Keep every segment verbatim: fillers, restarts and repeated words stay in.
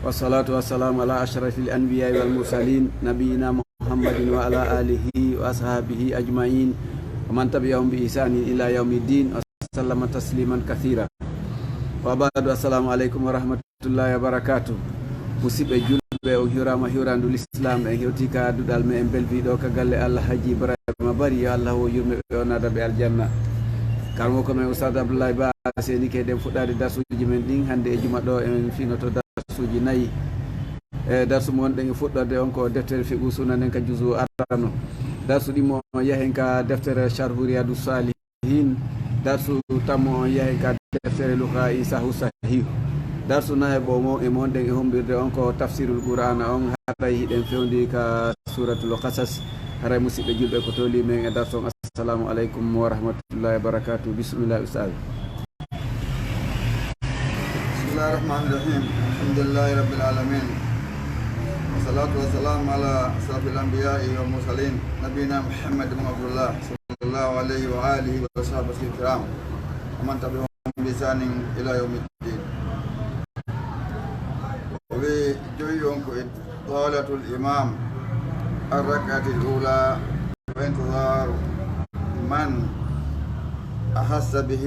والصلاة والسلام على أشرف الأنبياء والمرسلين نبينا محمد وعلى آله وأصحابه أجمعين ومن تبعهم بإحسان إلى يوم الدين وسلم تسليما كثيرا. وبعد، السلام عليكم ورحمة الله وبركاته. Musidɓe julɓe, on hiwraama hiwraandu Lislaam. En hewtii ka duɗal meɗen belviiɗo ka galle Alhaji Ibrahima Bari, yo Allah wo yurme ɓe, o naada ɓe aljanna. Karamoko men Ustaad Abdullahi Ba, seni ke den fuɗɗaade darsuuji men ɗin. Hannde e juma ɗo en finoto darsuuji nayi. E darsu mo wonɗen e fuɗɗorde on ko deftere Fiqhu Sunna nden ka juzu arano. Darsu ɗimmo on yahen ka deftere Sharhu Riyadu Salihin. Darsu tammo on yahen ka deftere Luka Isahu Sahihu. Darsu nayaɓo mo e mo wonɗen e humbirde on ko tafsirul Qur'ana on. Haray hiɗen fewndi ka Suratul Qasas. Haray musidɓe julɓe ko toli men e darsu on. Assalamu aleykum wa rahmatullahi wa barakatuh. Bismillah, Ustaad. بسم الله الرحمن الرحيم. الحمد لله رب العالمين. والصلاة والسلام على أشرف الأنبياء والمرسلين نبينا محمد بن عبد الله صلى الله عليه وآله وصحبه الكرام. ومن تبعهم بإحسان إلى يوم الدين. وفي جوي يوم كويت. قالت الإمام الركعة الأولى وانتظار من أحس به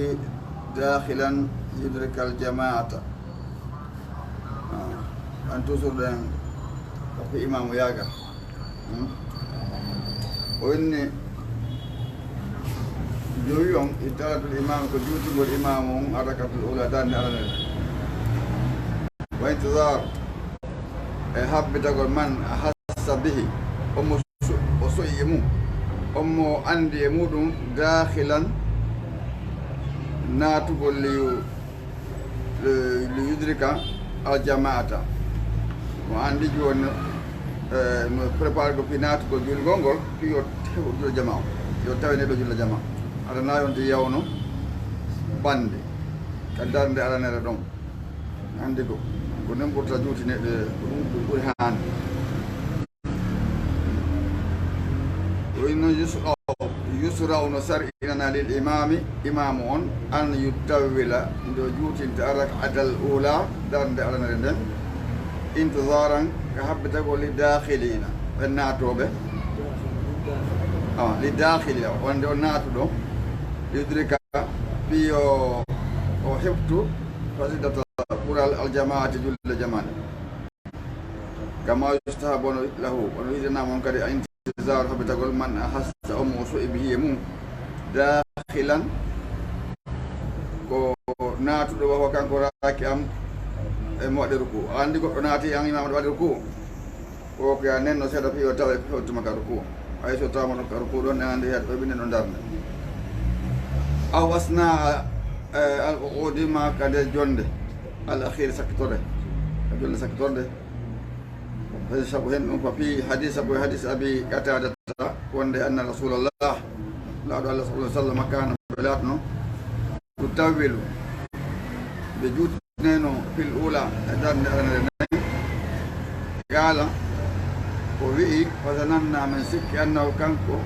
داخلا يدرك الجماعة. Ah, an toujours ɗen ko imamu yaga. Hmm? O inni jowi on ittaratul imam ko juutingol imamu on arakatul ula darnde alanel. Wa intizar e habbitagol man a hassa bihi, omo so-, o so'i e mum, omo anndi e muɗum daakhilan naatugol li, li, li yudrika al jamaata. Mo anndi jooni, eh, no préparé ko fi naatugol julgol ngol, fi yo tew julo jama o, yo tawe neɗɗo julo jama. Aɗa na yonti yawno bannde ka darnde aranere ɗon. Anndi ko, ko nden ɓurta juutineede, ko ɗum, ɗum ɓuri haande. O inno yusra'u, yusra'u no sar'inana lil imami, imamu on, an yutawwila, nde o juutinta rak'atal ula, darnde aranere nden, intizaran, ka habbitagol li dakhilina, ɓen naatooɓe. Ah, li dakhilina, wonde o naatuɗo, yudrika, fi o, o heɓtu, fasidata ɓural aljamaati julde jamaane. Kama yustahabu ono lahu, ono yiɗanama on kadi a intizar haɓitagol man a hassa omo o so'i bihi e mum. Dakhilan ko naatuɗo wa huwa kanko raki am e mo waɗi ruku. A anndi goɗɗo naati an imam waɗi ruku. O ko ya nenno seeɗa fi o tawa e ko hewtuma ka ruku. Ay so tawama ɗon ka ruku ɗon, en anndi heɗo ɓe ɓinnen ɗon darnde. Aw asna, eh, al qu'udi ma ka nder jonde. Al akhir sakkitorde. Ka jonde sakkitorde. Fa sabu hen ɗum ko fi hadis, sabu hadis Abi Qatadata, wonde anna Rasulallah, laaɗo Allah sallallahu alaihi wasallam, kana ɓe laatno, yutawwilu, ɓe juutineno fil ula, e darnde aranere nden. Qala, o wi'i, fa zananna, min sikki annahu kanko,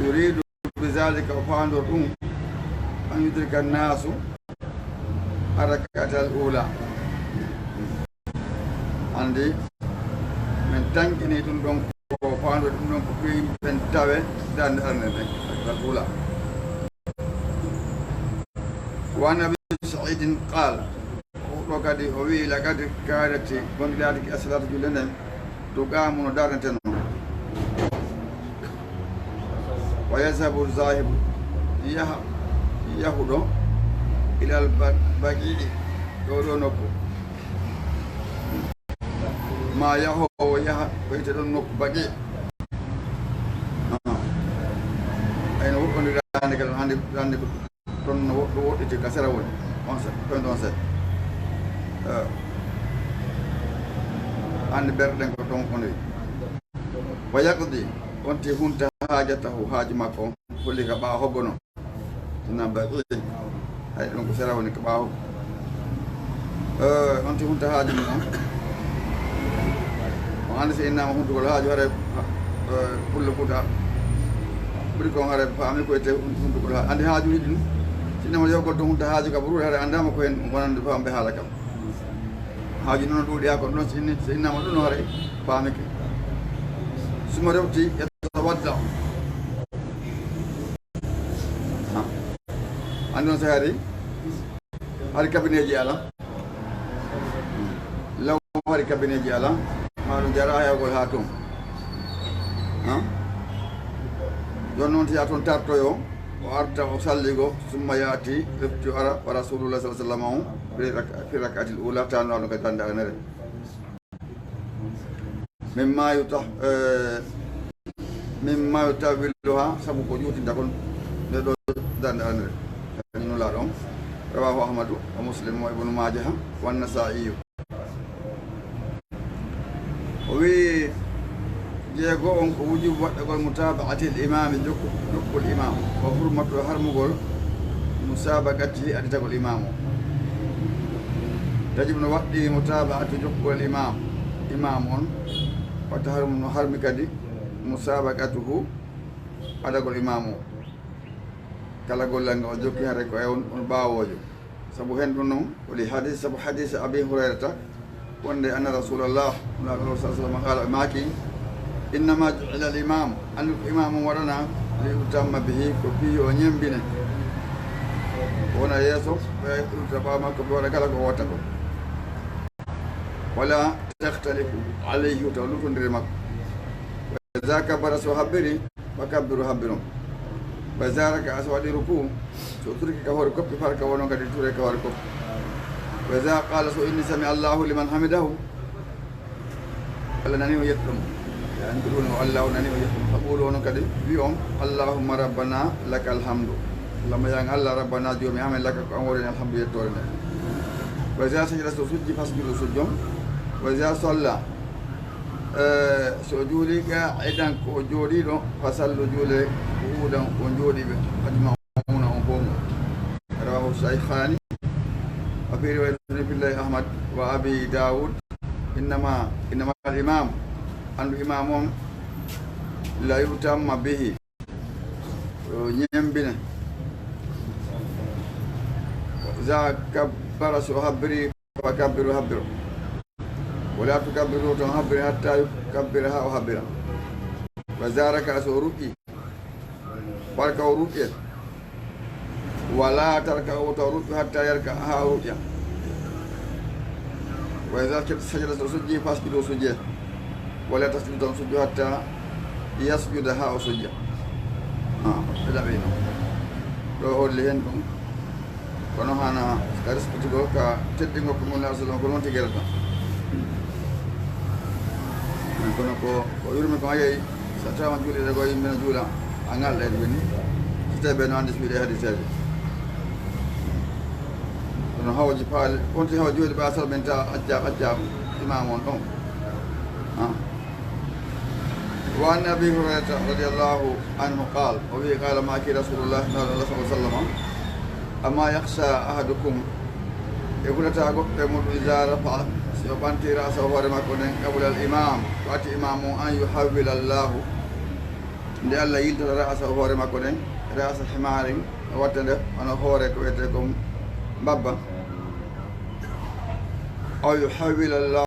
yuridu bi zalika, o faandor ɗum, an yudrika nasu arakatal ula. Anndi, min tanƴini ɗum ɗon ko faandude ɗum ɗon ko fii yimɓe ɓen tawe darnde arande nden, al ula. Wa an Abi Sa'idin qaal, o ɗo kadi o wi'i, laqad kaanat, gonɗi laatiki as-salaatu julde nden, tuqaamu no darneteno. Wa yazhabu zahibu, yaha, yahuɗo, ilal ba-, baqi'i, ɗo ɗo nokku. Ma yahoowo yaha, ko wiyete ɗon nokku baqi. Ah. Ay no woɗɗondiraande kadi, hannde, hannde ko Toon no woɗɗo woɗɗiti ka sera woni. On se, toon ɗon se. Eh. Anndi berɗen ko toon woni. Wa yaqdi, on ti hunta haajatahu, haaju makko on. Holli ka ɓaawo hoggo non. Ina ba, eh. Hay ɗum ko sera woni ka ɓaawo. Eh, on ti hunta haaju mum on. On anndi si innama huntugol haaju hare, eh, pulle futa. Ɓuri kon hare faami ko ete hun-, huntugol haaju. Anndi haajuuji ɗin. Si innama yewgol to hunta haaju ka ɓuri hare anndama ko hen wonande faamɓe haala kam. Haaji noon ɗuuɗi haa kono ɗoon so inni-, so innama ɗum no haray faamike. Suma rewti yatawadda. Ha. Anndi on so hari, hari kabineeji ala. Law hari kabineeji ala. Ma ɗum jara hayagol haa toon. Ha? Jooni noon so yaa toon tartoyo, o arta o salligo, summa yaati, refti o ara, wa Rasulullah sallallahu alaihi wasallam on, fi rak-, fi rak'atil ula, taanoo ɗum ka darnde aranere. Mimma yuta-, eh, mimma yutawwiluha, sabu ko juutinta kon nde ɗo darnde aranere. Ani Nulaaɗo on, rawahu Ahmadu wa Muslim wa Ibnu Maajaha wa Nasaa'iyu. O wi'i, jeego on ko wujubu waɗɗagol mutaba'atil imaami, jokku-, jokkugol imaam, wa hurmatu, harmugol musabaqatihi, additagol imaam o. Tajibu no waɗɗi mutaba'atu, jokkugol imaam, imaam on, wa tahrumu, no harmi kadi musabaqatuhu, adagol imaam o. Kala gollal ngal o jokki, haray ko e on, on ɓaawoojo. Sabu hen ɗum noon, woni hadis, sabu hadis Abi Hurayrata, wonde anna Rasulallah, Nulaaɗo sallallahu alaihi wasallam, qaala, o maaki, "Innama ju'ila al-imam", anndi ko imaamu waɗana, "li yutamma bihi", ko fii o ñembine. Wona yeeso, ɓe ɓurta ɓaawo makko, ɓe waɗa kala ko watta ko. "Wala takhtalifu alayhi", taw lutondire makko. "Wa iza kabbara", so habbiri, "Fa kabbiru", habbiron. "Wa iza raka'a", so waɗi ruku, so turki ka hoore koppi, farka wono kadi ture ka hoore koppi. "Wa iza qala", so inni, "Sami Allahu liman hamidahu", Allah nani o yetto mo. Yani ko ɗum o Allah o nani o yetto mo. Faqulu, onon kadi wi on, "Allahumma rabbana lakal hamdu." Allahumma, ya Allah, rabbana, joomi amen, laka, ko an woni alhamdu, yettoore nde. "Wa iza sajada", so sujji, fasjudu, sujjon. "Wa iza salla", eh, so juuli qa'idan, ko o jooɗiiɗo, "fa sallu", juule qu'udan, on jooɗiiɓe, ajma'una, on fof mo. Rawahu shaykhaani, wa fii riwaayatin fil Ahmad wa Abi Daawud, "Innama, innama al-imam", anndu imaam on, "la yutamma bihi", o ñembine. "Iza kabbara", so habbiri, "fa kabbiru", habbiro. "Wala tukabbiru", ton habbiri, "hatta yukabbira", haa o habbira. "Wa iza raka'a", so o ruƴƴi, "farka'u", ruƴƴe. "Wala tarka'u", ton ruƴƴu, "hatta yarka'a", haa o ruƴƴa. "Wa iza sajada", so sujji, "fasjudu", sujje. "Wala tasjudu", ton sujju, "hatta yasjuda", haa o sujja. Ah, ɓe ɗaɓɓi noon. Ɗo holli heen ɗum. Kono hana ka respectugol, ka teddingol ko ngon Nulaaɗo sallam, ko noon tigi rata. Kono ko, ko yurmi ko a yehi, so tawama juuliɗo ko yimɓe no juula, a ngal ɗen woni. So tawi ɓe no andi suuɗe hadiseeje. Kono hawji paali, wonti haw juuɗe ɓa salminta, acca, acca imam on ɗon. Ah. وعن أبي هريرة رضي الله عنه قال، o wi'i, قال، maaki Rasulullah, Nulaaɗo Allah sallallahu alaihi wasallam, أما يخشى أحدكم، e hulata goɗɗo e muɗum, إذا رفع، si o ɓanti رأسه، hoore makko nden, قبل الإمام، ko ati imam on, أن يحول الله، nde Allah yiltata رأسه، hoore makko nden, رأس حمار، o watta nde hono hoore ko wiyetee kon mbabba. أو يحول الله،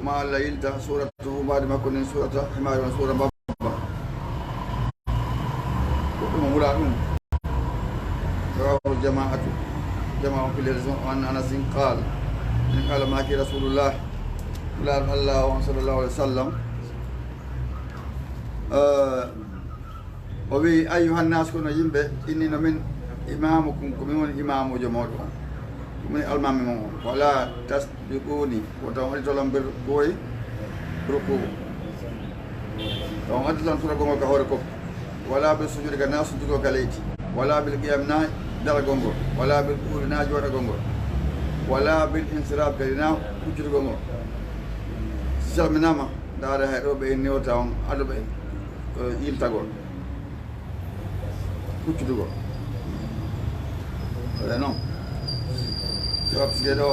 ma Allah yilta صورته، mbaadi makko ndin, صورة حمار، on suura mbabba. Ko ɗum o hula ɗum. رواه الجماعة، jamaa on fillere ɗum. وعن أنس قال، قال، maaki Rasulullah, Nulaaɗo Allah on صلى الله عليه وسلم, eh, O wi'i, "Ayyuhan nas, kono yimɓe, inni no min imamukum, ko min woni imamujo mooɗon on, ko min almami mon on. Wala tasbiquni, wota on additan lan bir-, ɓooyi ruku. Taw on additan lan turagol ngol ka hoore koppi. Wala bil sujudi, ka na sujjugol ka leydi. Wala bil qiyam, na daragol ngol. Wala bil qu'udi, na jooɗagol ngol. Wala bil insiraf, kadi na huccitugol ngol." Si salminaama, ndaare hay ɗo ɓe inni o, taw on ado ɓe, eh, yiltagol. Huccitugol. Waɗa noon. Yo, parce que ɗo,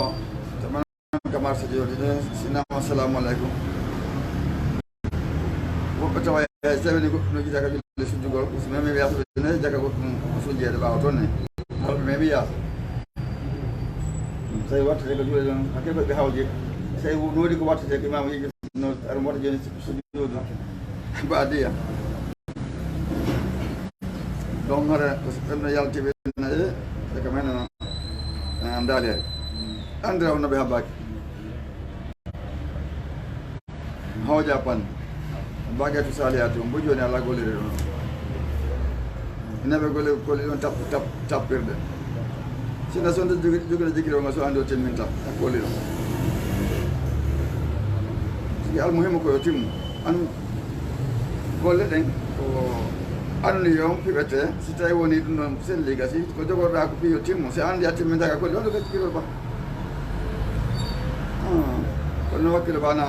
to man ka marché jooɗi ɗo, si innama, "Assalamu aleykum." Woɓɓe tawa e sewe ni goɗɗum no jiida ka julle sujjugol, so memi yaasa ɓe ne jaka goɗɗum sujjeede ɓaawo toon ne. Wala ɓe memi yaasa. Tawi wattete ko juuɗe ɗon, hakke ko ɓe hawji. Tawi noodi ko wattete ko imaamu yiɗi no aɗa waɗa jooni sujuudu baadiya. Donc hara ko so ɓenno yalti ɓe na e e ko men no ndaalere. Anndira wonno ɓe habbaaki. Hooja pan. Baagatu saaliyaati on, bo jooni alaa gollirde ɗon. Ina ɓe golle, golle ɗon tap-, tap-, tappirde. Sinno so on jogii, jogino jikiri o, so anndi o timminta, a golle ɗon. Sigi almuhimu ko yo timmu. An golle ɗen ko anniya on piɓete, si tawi woni ɗum ɗon selli gasi, ko jogorɗaa ko fii yo timmu. Si anndi a timminta ka golle, on ɗo ka jikiri o ba. Ah, kono wakkilo bana,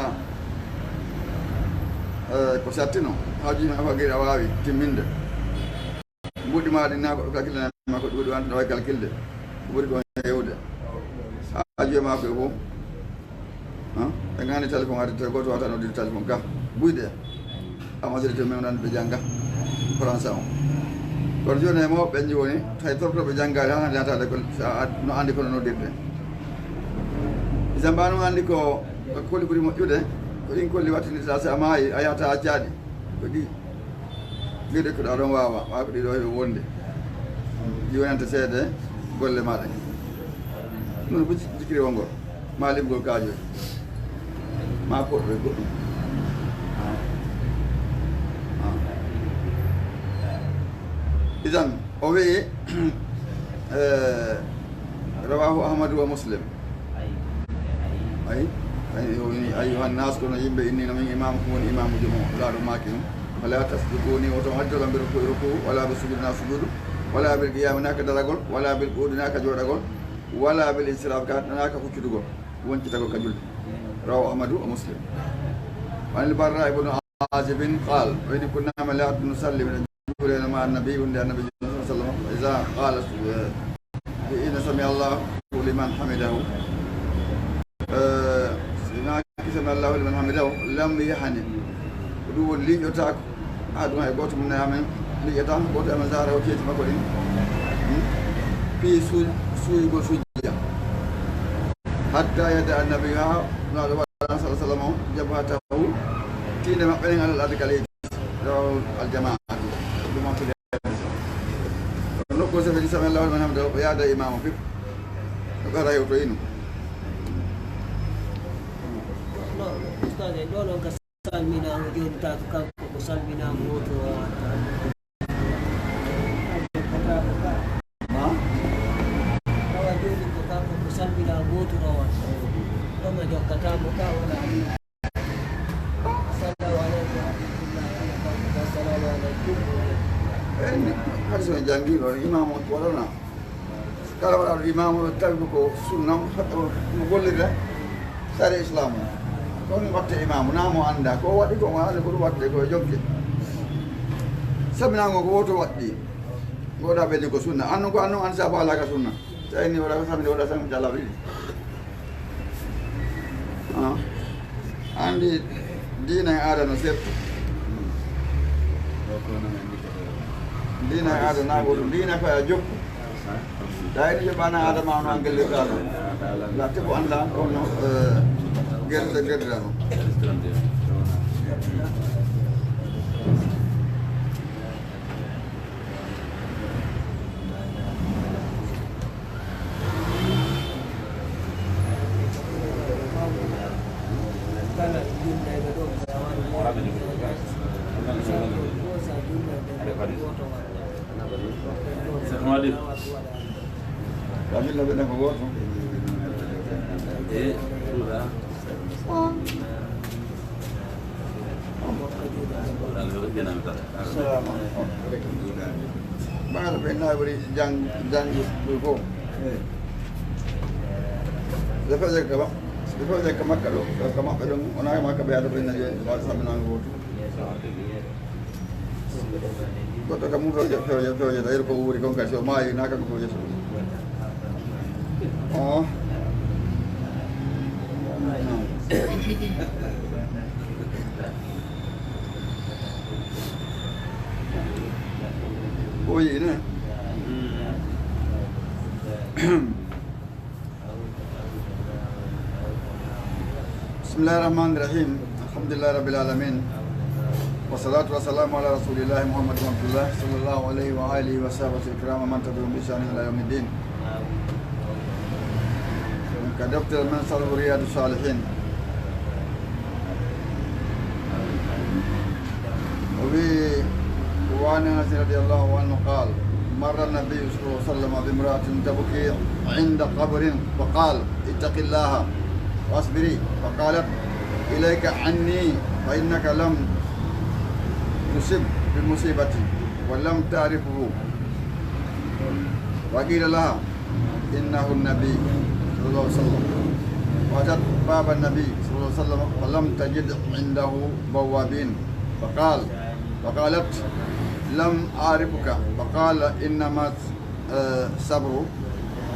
eh, ko sattino, haajuji ma fagiri a waawi timminde. Mbuuɗi ma ɗi na ko calcule ma ko ɗuuɗi wonde no wayi calcule. Ko ɓuri ɗon hewde. Haajuji ma ko e fof. Han? Ɓe ngani téléphone hade te gooto wata noddude téléphone ka. Buyde. Amadou to men nan ɓe jannga français on. Kono jooni e mawɓe ɓen woni, tawi torto ɓe janngaade, han hannde yahata l'école, sa a-, no anndi kono noddirde. Isamba no anndi ko, ko kolli ɓuri moƴƴude, ko ɗin kolli wattinirta, si a maayi, a yahata a accaaɗi. Ko ɗi, ɗi de ko ɗa ɗon waawa, waawa ko ɗi ɗo heɓe wonde. Ɗi wonanta seede golle maaɗa. Ɗum ko jikiri wongol. Maa limgol kaajoy. Maa poɗɗo e goɗɗum. Ah. Ah. Idan, o wi'i, eh, rawahu Ahmadu wa Muslim. Ay, ay, o wi'i, "Ayyuhan nas, kono yimɓe, inni no min imamukum woni imamujo mon." Laaɗo maaki ɗum. "Fala tasbiquni, oto addolam bil ruku'i ruku'u, wala bil sujudi na sujudu, wala bil qiyami na ka daragol, wala bil qu'udi na ka jooɗagol, wala bil insiraf ka, na ka huccudugol." Woncitagol ka julde. Rawahu Ahmadu wa Muslim. Wa anil Barra ibn Azibin qal, o wi'i, "Kunna, min la'nata nusalli, min juuleno ma annabi, wonde annabi sallallahu alaihi wasallam, iza qala, eh, ina sami Allahu liman hamidahu." Eh, si na ki sami Allahu liman hamidahu, lam yahni. Ko ɗum woni liiƴotaako. Haa ɗum hay gooto mum amen liƴƴata, gooto amen zaara o keeti makko ɗin. Hmm? Fii su-, suuyugol sujja. Hatta yada annabi ha, Nulaaɗo waɗa sallallahu alaihi wasallam, jabhatahu, tiinde maɓɓe ɗen alal ardi ka leydi. Rawahu al jamaatu. Ɗum on fili. Nokku o sabi sami Allahu liman hamidahu, o yaada imaamu fip. O ɓe rayoto inu. Non, ustaz, en ɗo non ka Salminaango jooni, tawa ko kanko ko salminaango wooto o watta. Jokkataako ka. Ma? Tawa jooni ko kanko ko salminaango wooto o watta. Ɗo ma jokkataako ka, wala ni. Assalamu alaikum wa rahmatullahi wa barakatuh. Assalamu alaikum. Eh, ni, hade so en janngi ɗo, imam on ko waɗana. Kala waɗaaɗo imaamu, tawi ko sunna, mo gollirde sariya Islaamu. Ko mi watte imaamu, na mo annda, ko waɗi ko, mo haali ko ɗum waɗde, ko e jokke. Saminaango ko woto waɗɗi. Ngoɗa ɓe ni ko sunna. Annu ko annu an sa faala ka sunna. Tawi ni waɗa ko samini, waɗa samini jalaɓi. Ah. Anndi diina e aada no serti. Diina e aada na ko ɗum. Diina ko a jokku. Tawi ni joɓana aada ma no angel le kala. La te ko annda on no, eh, gerde, gerde no. Ka filla ɓe ɗen ko gooto. Assalamu alaikum. Ɓaŋata ɓe naawiri jang-, janngi ɗum fof. Ɓe fewje ka ma-, ɓe fewje ka Makka ɗo, ka maɓɓe ɗum, wonaa ka Makka ɓe yaada ɓe nawi waɗa saminaango wooto. Goɗɗo kam mum fewje, fewje, fewje, tawi ko wuuri kon kadi, so maayi, na kanko fewjata ɗum. Oh. Ɓooyi ne. بسم الله الرحمن الرحيم. الحمد لله رب العالمين. والصلاة والسلام على رسول الله محمد بن عبد الله صلى الله عليه وآله وصحبه الكرام ومن تبعهم بإحسان إلى يوم الدين. Ka deftere men Sharhu Riyadu Salihin. O wi'i, وعن أنس رضي الله عنه قال: مر النبي صلى الله عليه وسلم بامرأة تبكي عند قبر فقال: اتق الله واصبري. فقالت: إليك عني فإنك لم تصب بمصيبتي ولم تعرفه. وقيل لها: إنه النبي صلى الله عليه وسلم. وأتت باب النبي صلى الله عليه وسلم فلم تجد عنده بوابين، فقال، فقالت: لم أعرفك. فقال: إنما، آه، الصبر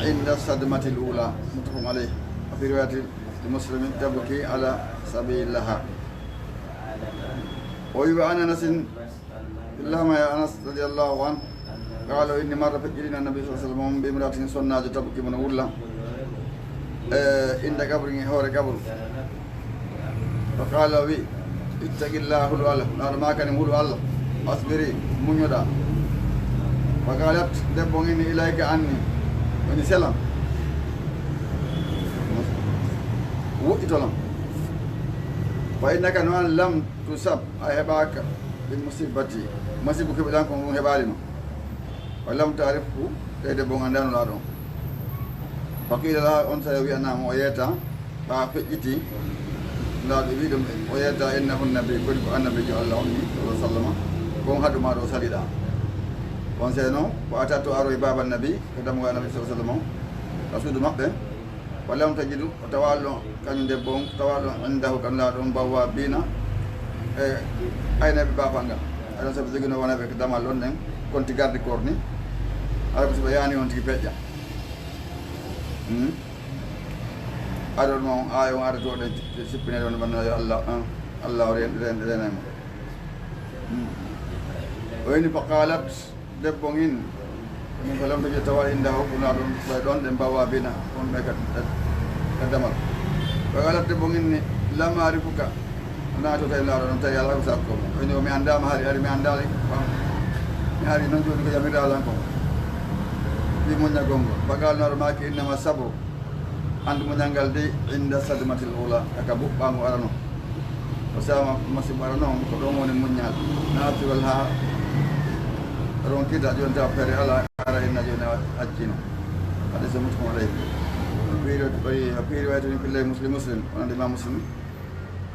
عند الصدمة الأولى. متفق عليه. وفي رواية لمسلم: تبكي على سبيل لها. وعن أنس، اللهم يا أنس رضي الله عنه، قال: إني مرة، feƴƴiino النبي صلى الله عليه وسلم بامرأة, sonnaajo, تبكي, mo no wulla, e, عند قبر, e hoore qabru. فقال, o wi'i: اتق الله, hulu Allah. Naaɗo maaka ni, hulu Allah. واصبري, muñoɗaa. فقالت, debbo on inni: إليك عني, woni selam, woɗɗito lam. فإنك, no an, لم تصب, a heɓaaka, بمصيبتي, masiibo keɓuɗaa on kon, ɗum heɓaali ma. ولم تعرفه, tawi debbo on anndaano Nulaaɗo on. فقيل لها, on saa'i o wi'anaama, o yeeta, ɓa feƴƴiti, Nulaaɗo wi'i ɗum, o yeeta: إنه النبي, ko woni ko annabiijo Allah on ni, صلى الله عليه وسلم, ko on haɗu maa ɗo saliɗaa. On saa'i non, وأتت, o aroyi, باب النبي, ka dammugal Annabi صلى الله عليه وسلم, ka suudu maɓɓe. فلم تجد, o tawaali ɗon, kañum debbo on, tawaali ɗon, عنده, ka Nulaaɗo on, بوابين, e aynayɓe baafal ngal. Aɗa sabi joginoo wonayɓe ko damal ɗon ɗen, konti garde corps ni. Aɗa ko so ɓe yaani on tigi peƴƴa. Hmm? Aɗa ɗum on, aaya on aɗa to ɗen, sippinee ɗon, ɓanna yo Allah, ah, Allah o ren-, ren-, renay mo. Hmm. O inni, فقالت, debbo on inni, min ko lamtoje tawa inda hokkunaa ɗon, ɓay ɗon ɗen bawabina, on ɓe ka, ka, ka damal. Ɓe walat debbo on inni, لم أعرفك, naato tawi laaɗo ɗon, tawi alaa ko sakko mo. O inni, o mi anndaama hari, hari mi anndaali, mi hari noon jooni ko yamirɗaa lan kon. Fii moññagol ngol. Faqaala, Nulaaɗo maaki, إنما الصبر, anndu muñal ngal dey, عند الصدمة الأولى, ka, ka buɓɓaango arano. O sama masibo arano on, ko ɗon woni muññal. Naa cuwal haa ronkita, jooni tawa feere alaa, ara inna jooni a accino. Hadiisu muttafaqun alayhi. Fii riwaayatin, fii riwaayatin fii Muslim, Muslim, wonande Imaam Muslim.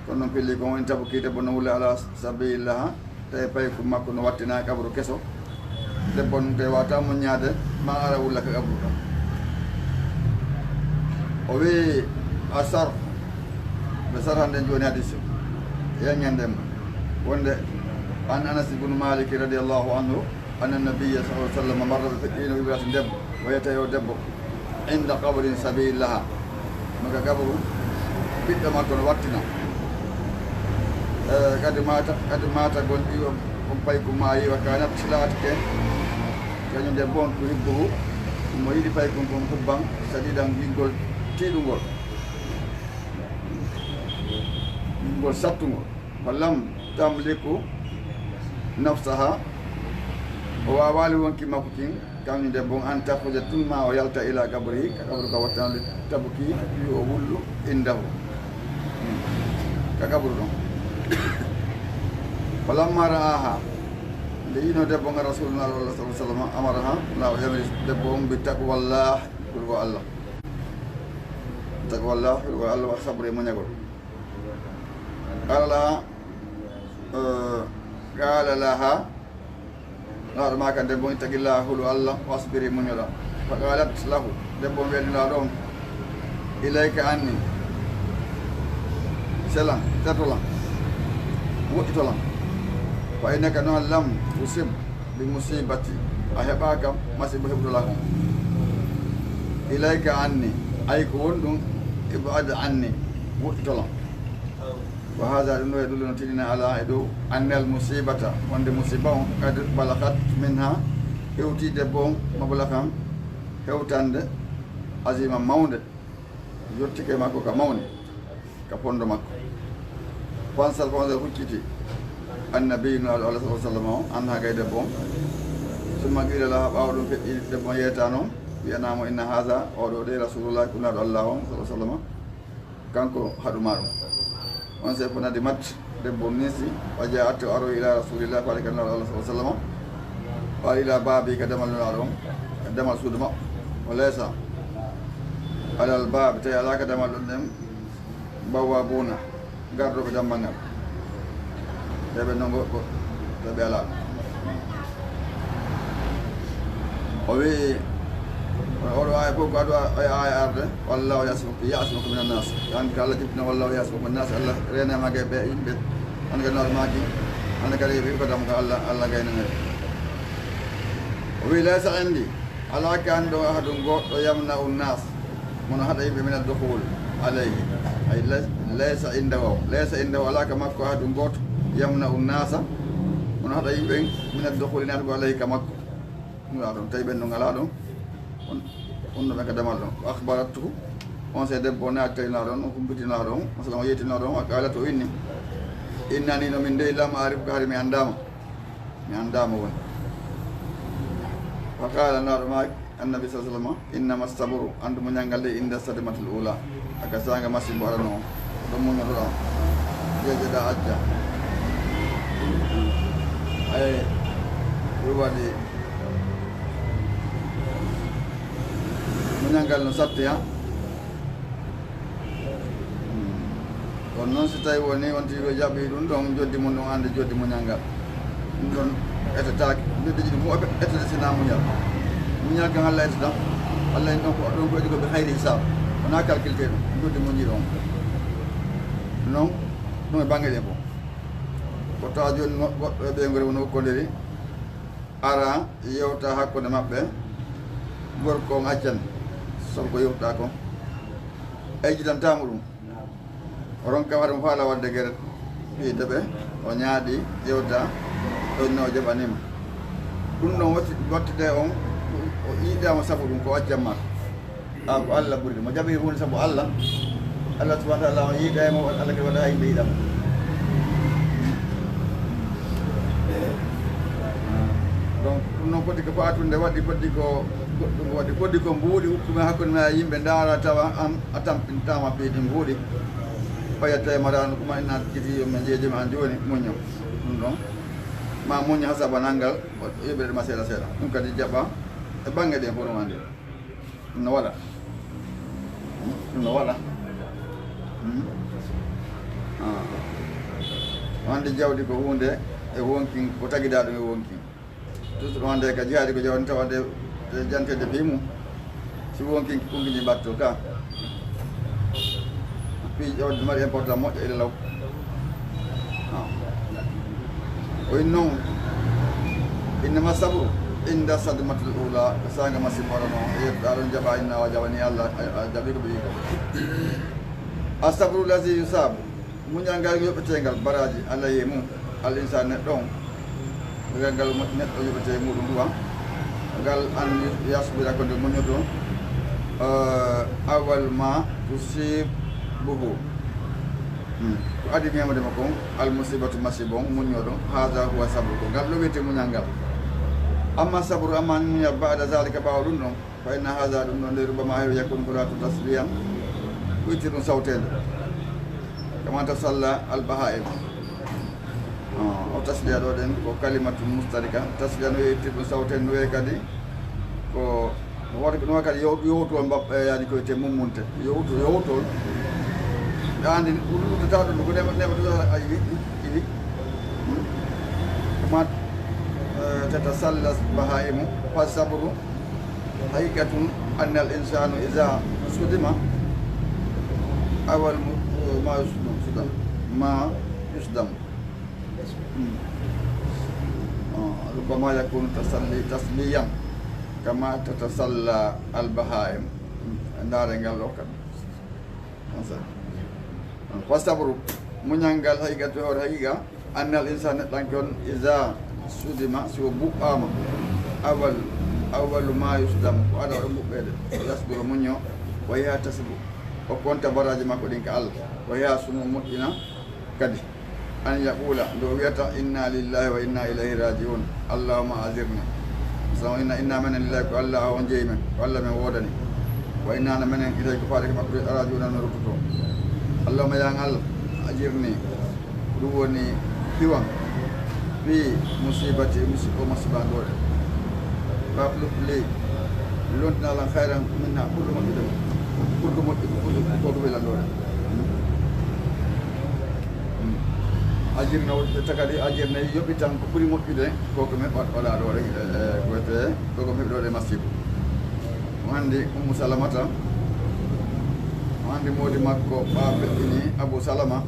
Kono noon pelli ko woni tabuki debbo no wulla على سبيل لها. Tawi paykum makko no wattinaa qabru keso. Debbo on kay waawata muññaade, ma ara wulla ka qabru ɗon. O wi'i, asar, ɓe sarhande jooni hadiis o. Yaññande mo. Wonde, عن أنس بن مالك رضي الله عنه أن النبي صلى الله عليه وسلم مر, ɓe feƴƴiino, بامرأة, debbo. O yetta yo debbo, عند قبر صبي لها, no ka qabru ɓiɗɗo makko no wattina. Eh, kadi maata, kadi maata gon ɗi on, on paykum maayi, وكانت, laatike, kañum debbo on, تحبه, mo yiɗi paykum kon, حبا شديدا, giɗgol tiiɗungol, giɗgol sattungol. فلم تملك نفسها, o waawaali wonkii makko kin, kañum debbo on, أن تخرج, tun ma o yalta, إلى قبره, ka qabru ka wattanaade, تبكي, yo o wullu, عنده, hmm, ka qabru ɗon. فلما رآها, nde yiino debbo on رسول الله صلى الله عليه وسلم, أمرها, Nulaaɗo yamiri debbo on, بتقوى الله, hulugol Allah. بتقوى الله, hulugol Allah, والصبر, e muñagol. قال لها, eh, قال لها, Nulaaɗo maaki debbo on, اتق الله, hulu Allah, واصبري, muñoɗaa. فقالت له, debbo on wi'i Nulaaɗo on, إليك عني, selam, seto lan, woɗɗito lan. فإنك, no an, لم تصب بمصيبتي, a heɓaaka masibo heɓuɗo lan on. إليك عني, ay ko woni ɗum, ابعد عني, woɗɗito lan. وهذا, ɗum ɗo e ɗum ɗo no tinndina على, e dow, أن المصيبة, wonde musiba on, قد بلغت منها, hewtii debbo on, مبلغا, hewtande, عظيما, mawnde, yottike makko ka mawni. ka fondo makko. Fansal fansal hucciti annabi Nulaaɗo Allah sallallahu alaihi wasallam on, anha gay debbo on. Summa qiila laha, ɓaawo ɗum feƴƴi debbo on yeetaano, wi'anaa mo, inna haza, oo ɗoo de, rasulullah, ko Nulaaɗo Allah on sallallahu alaihi wasallam. Kanko haɗu ma ɗum. On sey ko nadi mat, debbo on ninsi, wa ja'at, o aroyi ila rasulillah, faade ka Nulaaɗo Allah sallallahu alaihi wasallam. Wa ila baabi, ka damal Nulaaɗo on, damal suudu maɓɓe. Wa laysa alal baabi, tawi alaa ka damal ɗon ɗen bawwaabuuna, garɗooɓe dammal ngal. Ɓe ɓe non goɗɗo, ɓe ɓe alaa. O wi'i, oɗo aaya fof ko adu e aaya arde, wallahu yasmuka, yasmuka minan nas. An ka Allah jippina, wallahu yasmuka minan nas, Allah reenaama e ɓe yimɓe. An ka nawɗo maaki, an ka reewi ko dam ka Allah, Allah gaynane. O wi'i, laysa indi, alaa ka an ɗo ahadun goɗɗo, yamna'u nas, mono haɗa yimɓe min ad-dukhul alayhi. Ay lay-, laysa indahu, laysa indahu, alaa ka makko ahadun goɗɗo, yamna'u nasa, mono haɗa yimɓe min ad-dukhul naatugo alayhi ka makko. Nulaaɗo on, tawi ɓen ɗon alaa ɗon, on, on ɗo ɓe ka damal ɗon. Wa akhbaratu, on sey debbo naati tawi Nulaaɗo on, o humpiti Nulaaɗo on, masalan o yeeti Nulaaɗo on, wa qalat o inni, innani no min dey lam a'rifka, hari mi anndaama. Mi anndaa mo woni. Fa qaala, Nulaaɗo maaki, annabi sallallahu alaihi wasallam, innama sabru, anndu muñal ngal de, inda sadmatil ula, aka saanga masibo arano on. Ɗum muñotoɗaa, jeejeɗaa acca. Ay, ɗum waɗi muñal ngal no satti, ha? Kono noon, si tawii wonii on tigi ko jaɓi ɗum ɗon, joddi mum ɗum, annde joddi muñal ngal. Ɗum ɗon etetaake. Joddi ɗiɗi ɗum fof etete sinaa muñal. Muñal kan Allah etata. Allah en ɗon ko, ɗon ko edi ko bi hayri hisaab. Wonaa calculté ɗum. Joddi muñiiɗo on. Noon, ɗum e baŋŋe ɗen fof. Ko tawa jooni no-, goɗɗo e ɓeynguure mum no ukkodiri. Ara, yewta hakkunde maɓɓe, gorko on accan, sabu ko yewtuɗaa kon, ejjitantaa mo ɗum. O ronka waɗa mo faala waɗde gere, fii deɓe, o ñaaɗi, yewta, ɗon no o jaɓaniima. Ɗum ɗon watti-, wattidee on, o yiɗaa mo sabu ɗum, ko accan maa. A ko Allah ɓuri mo jaɓi huunde sabu Allah. Allah subhanahu wa ta'ala o yiɗa e mo, Allah kadi waɗa yimɓe yiɗa mo. Donc, ɗum noon foti ko fatunde waɗi, foti ko goɗɗum waɗi, foti ko mbuuɗi hukkumi hakkunde ma e yimɓe ndaara tawa an a tampintaama piidi mbuuɗi. Ɓaya tawi maraano kuma ina kiti yo men jeejima an jooni muñño. Ɗum ɗon ma muñño ha sabanal ngal, yoɓirde ma seeɗa seeɗa. Ɗum kadi jaɓa e baŋŋe ɗen fof no wandi. Ɗum no waɗa. Ɗum no waɗa. Hmm? Ah. Wonde jawdi ko huunde e wonkin, ko tagidaa ɗum e wonkin. Toujours wonde ka jihaadi ko jawdi tawa nde, nde janteede fii mum. Si wonkin kunki ndi mbatto ka. Fii jawdi mari important moƴƴo ila law. Ah. O in noon, innama sabru inda sadmatil ula, ko saanga masibo ara noon, e yettude aɗon jaɓa inna wa jaɓani Allah, a, a jaɓi ko ɓe yiɗi ko. As-sabru lazi yusabu, muñal ngal yoɓetee ngal baraaji alayhi mum, al insan neɗɗo on. Ngal, ngal mo-, neɗɗo yoɓetee muɗum ɗum, ngal an yasbira ko nde muñoto, eh, awal ma tusibuhu. Hmm. Ko adii meemde mo kon, al musibatu, masibo on, muññooɗo, haza huwa sabru, ko ngal ɗo wiyetee muñal ngal. Amma sabru, amma muñal, ba'da zalika, ɓaawo ɗum ɗon, fa inna haza, ɗum ɗon de, rubbama heewi yakun ko laatu tasliyan, ko itti ɗum sawteende. Kama tasalla al baha'im. Ah, o tasliya ɗo ɗen ko kalimatun mustarika. Tasliya no wiyetee ɗum sawteende, no wiyee kadi ko No waɗi, no waɗi kadi yow-, yowtol mbaɓɓe, yani ko wiyetee mummunte. Yowto-, yowtol. Ɗaandi uddata ɗum ko neɓa, neɓa to a iwi, iwi. Hmm? Ma, eh, tatasalla bahaimu, fa sabru haqiqatun annal insanu iza sudima awal mu-, ma yusdam, sudam, ma yusdam. Hmm. Ah, rubbama yakunu tasalli, tasliyan, kama tatasalla al bahaim. Hmm. Ndaare ngal ɗo kadi. Fa sabru, muñal ngal, haqiqatu, hoore haqiqa, annal insan, neɗɗanke on, iza sudima, si o buɓɓaama, awal, awalu ma yusdam, ko ada o ɓuɓɓeede, yasbiru, muñño, wa yahtasibu, o konta baraaji makko ɗin ka Allah, o yaha sumo moƴƴina kadi. An yaqula, nde o wiyata, "Inna lillahi wa inna ilayhi raji'un. Allahumma ajirni." So inna, inna menen lillahi, ko Allah on jeyi men, ko Allah men woodani. Wa inna na menen ilayhi, ko faade ko makko, raji'un, men ruttoto. Allahumma, ya Allah, ajirni. Ko ɗum woni piwan fii musibati, musi-, o masiba ɗo ɗe. Wa akhlif li, lontina lan khayran minha, ɓurɗo moƴƴude, ɓurɗo moƴƴude, ɓurɗo ko ko welan ɗo ɗe. Ajirna o takadi, ajirna yoɓitan ko ɓuri moƴƴude ko ko men waɗ-, waɗa ɗo ɗe, e, e, ko wiyetee, ko ko men ɗo ɗe masiba. O anndi Ummu Salamata, o anndi moodi makko ɓaa feƴƴini Abu Salama,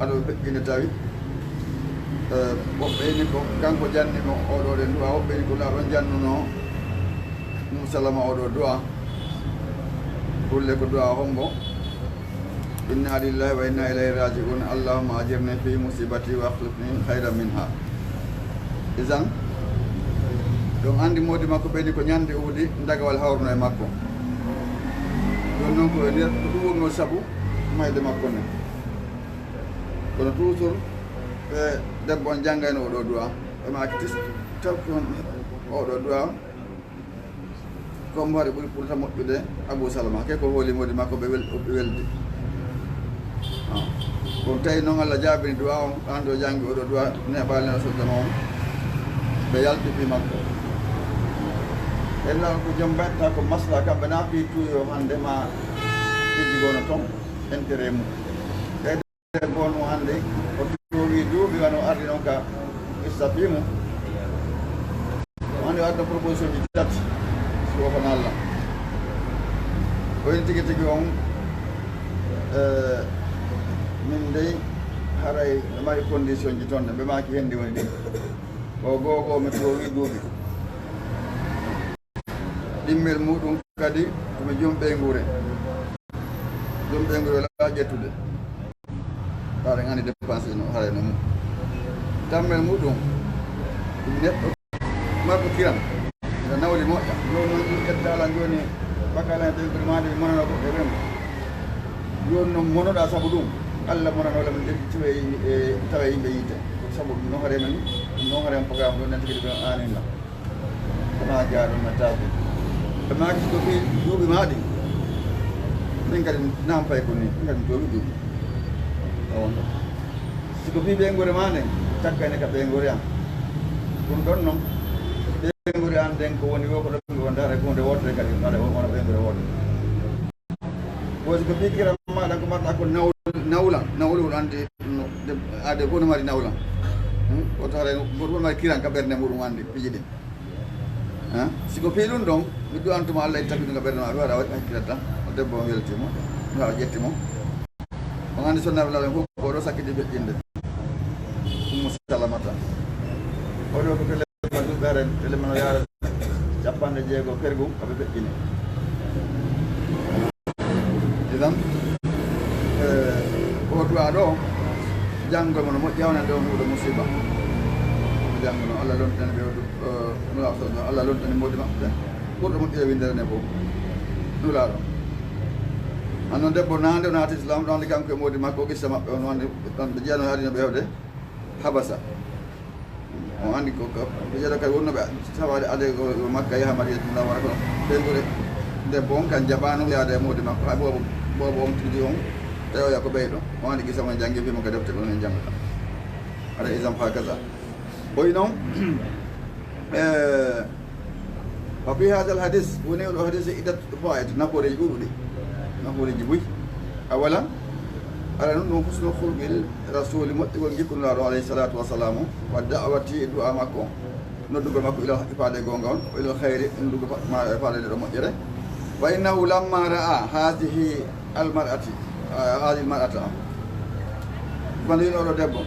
aɗo feƴƴinde tawi, eh, woɓɓe ini ko kanko janni mo oɗo ɗen du'a, woɓɓe ini ko laaɗo jannuno Ummu Salama oɗo du'a. Kulle ko du'a hombo. Inna lillahi wa inna ilayhi raji'un. Allahumma ajirni fi musibati wa akhlifni khayran minha. Isan, ɗum anndi moodi makko ɓeydi ko ñande Uhudi, dagawal hawruno e makko. Ɗum noon ko e nder ko ɗum wonnoo sabu mayde makko nden. Kono toujours, ɓe debbo on janngayno oɗo du'a, ɓe maaki tis, taw ko on oɗo du'a, ko mbo haɗi ɓuri ɓurta moƴƴude Abu Salama, ke ko hooli moodi makko ɓe wel-, ɓe weldi. Ah. Kono tawi noon Allah jaabini du'a on, an ɗo janngi oɗo du'a, neeɓaali no sodda ma on, ɓe yalti fii makko. Ella ko jom mbaɗta ko masla kamɓe na fii tuyo hannde ma ɓe jigono toon, intérêt mum. Debbo on o hannde, o towi duuɓi wano ardi noon ka issa fii mum. O hannde o adda proposition ji tati, si o kono Allah. O wi tigi tigi on, eh, min dey haray ɓe mari condition ji toon, ɓe maaki hen ndi woni ɗin. Ko goo goo mi towi duuɓi. Ɗimmel muɗum kadi ko mi jom ɓeynguure. Jom ɓeynguure wala ƴettude. Haray anndi dépense no haray no mum. Tammel muɗum, ɗum neɗɗo marɗo kiram. Ina nawli moƴƴa. Jooni noon ɗum ƴetta ala jooni bakala hen ɓeynguure maɗa mi monano goɗɗo e ɓen. Jooni noon monoɗa sabu ɗum. Allah monano lam nde tawe, e, tawe yimɓe yiite. Ko sabu ɗum no haray men, no haray men programme ɗo nanti kadi ɓe aanin lam. Kama jaaɗo na tabu. Ɓe maaki si ko fii duuɓi maa ɗi. Min kadi naam pay ko ni, min kadi mi towi duuɓi. O wonɗo. Si ko fii ɓeynguure maa nden, takkane ka ɓeynguure am. Ɗum ɗon non, ɓeynguure an nden ko woni wo ko ɗon mi wonda haray ko hunde wootere kadi, haray wona ɓeynguure wootere. Woodi ko fii kiram maɗa ko mbaɗɗa ko nawl-, nawlan, nawlol anndi no, de, aade fof no mari nawlan. Hmm? Woto haray gooto fof no mari kiram ka ɓernde muɗum anndi piiji ɗin. Ha? Si ko fii ɗum ɗon, mi du'antuma Allah itta ɗum ka ɓernde ma, ɓe waɗa waɗi hakkilata, o debbo on welti mo, mi waɗa ƴetti mo. On anndi sonnaaɓe Laala fof ko ɗo sakkiti feƴƴinde. Ummu Salamata. O ɗo ko pelle ma duuɓi haren, pelle ma no yaara capanɗe jeego fergu, ko ɓe feƴƴini. Idan, eh, ko du'a ɗo, janngo mo no moƴƴi, hawnande on huuɗo musiba. Janngo no Allah lontani ɓe o du-, eh, no Allah lontani moodi maɓɓe. Ɓurɗo moƴƴude winndere nde fof. Nulaaɗo. An noon debbo naande o naati Islam, ɗo anndi kanko e moodi makko, qissa maɓɓe on, anndi ɗon ɓe jeyano e aduna ɓe hewde Habasa. On anndi ko, ko, ɓe jeyata kadi wonnooɓe sawaade ade ko, ko Makka yaha Madinatu Munawwara kono ɓeynguure debbo on kan jaɓaano yaade e moodi makko. Hay boobo, boobo on tigi on, tawi oya ko ɓeyɗo. On anndi qissa mo en janngi, fii mo ka defte ko non en janngata. Aɗa isam hakaza. Boy noon, eh, wa fi hadal hadis, woni oɗo hadis e iddat fawaid, nafooreeji ɗuuɗuɗi, nafooreeji buy. Awalan, ala ɗum ɗum husnul khuluqil rasuli, moƴƴugol jikku Nulaaɗo alayhi salatu wa salamu, wa da'wati, e du'a makko, noddugol makko ilal haqqi faade e goonga on, wa ilal khayri, noddugol fa-, ma-, faade nde ɗo moƴƴere. Fa innahu lamma ra'a hadhihi al mar'ati, ah, hadhihi al mar'ata, kono ino oɗo debbo,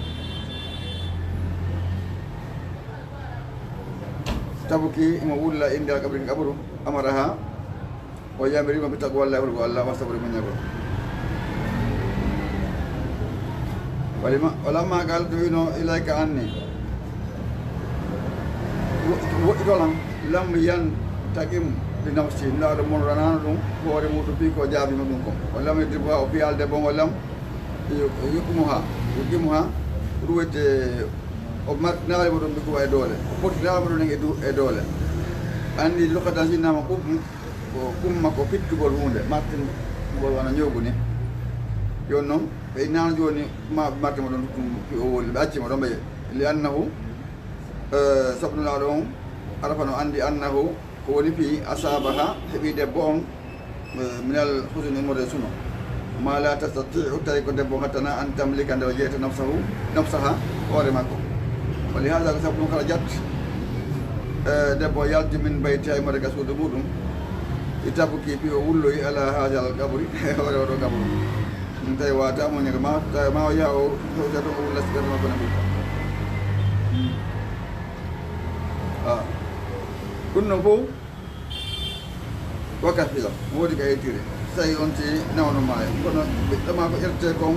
tabuki, imo wulla innde al qabri ka qabru, amaraha, o yamirima bi taqwallahi, hulgo Allah, wa sabri, muññagol. Walima, walamma qalat, wino, ilayka anni. Wo-, woɗɗito lan, lam yantaqim li nafsi, Nulaaɗo mon ranano ɗum, hoore muɗum fii ko jaabima ɗum kon. O lam yadribha, o fiyaali debbo on, o lam yu-, yuqimuha, yuqimuha, ɗum wiyete o martinaali mo ɗum bi quwwa e doole, o fottinaali mo ɗum e du-, e doole. Anndi luqatan si innama qum, ko qumma ko fittugol huunde, martingol wano ñoogu ni. Jooni non, ɓe innano jooni ma ɓe marti mo ɗum, ɗum fi o woni, ɓe acci mo ɗon ɓe, li annahu, eh, sabu Nulaaɗo on, arafa no anndi annahu, ko woni fii asaabaha, heɓi debbo on, eh, minal husni, immorde e suno. Ma la tastati'u, tawi ko debbo on hattana, an tamlika, nde o jeyta nafsahu, nafsaha, hoore makko. Wa li haza, ko sabu ɗum, kharajat, eh, debbo on yalti min baytiha, immorde ka suudu muɗum. Li tabki, fii o wulloyi, ala hazal qabri, e hoore oo ɗoo qabru. Ɗum tawi wata moñere ma, tawi ma o yaha o hewta ɗum o wulla si ɓernde makko ne ɓurta. Ah. Ɗum ɗon fof, wa kathira, woodi ka yettude. So tawi on tigi nawno maayo, kono ɓiɗɗo ma ko ƴettete kon,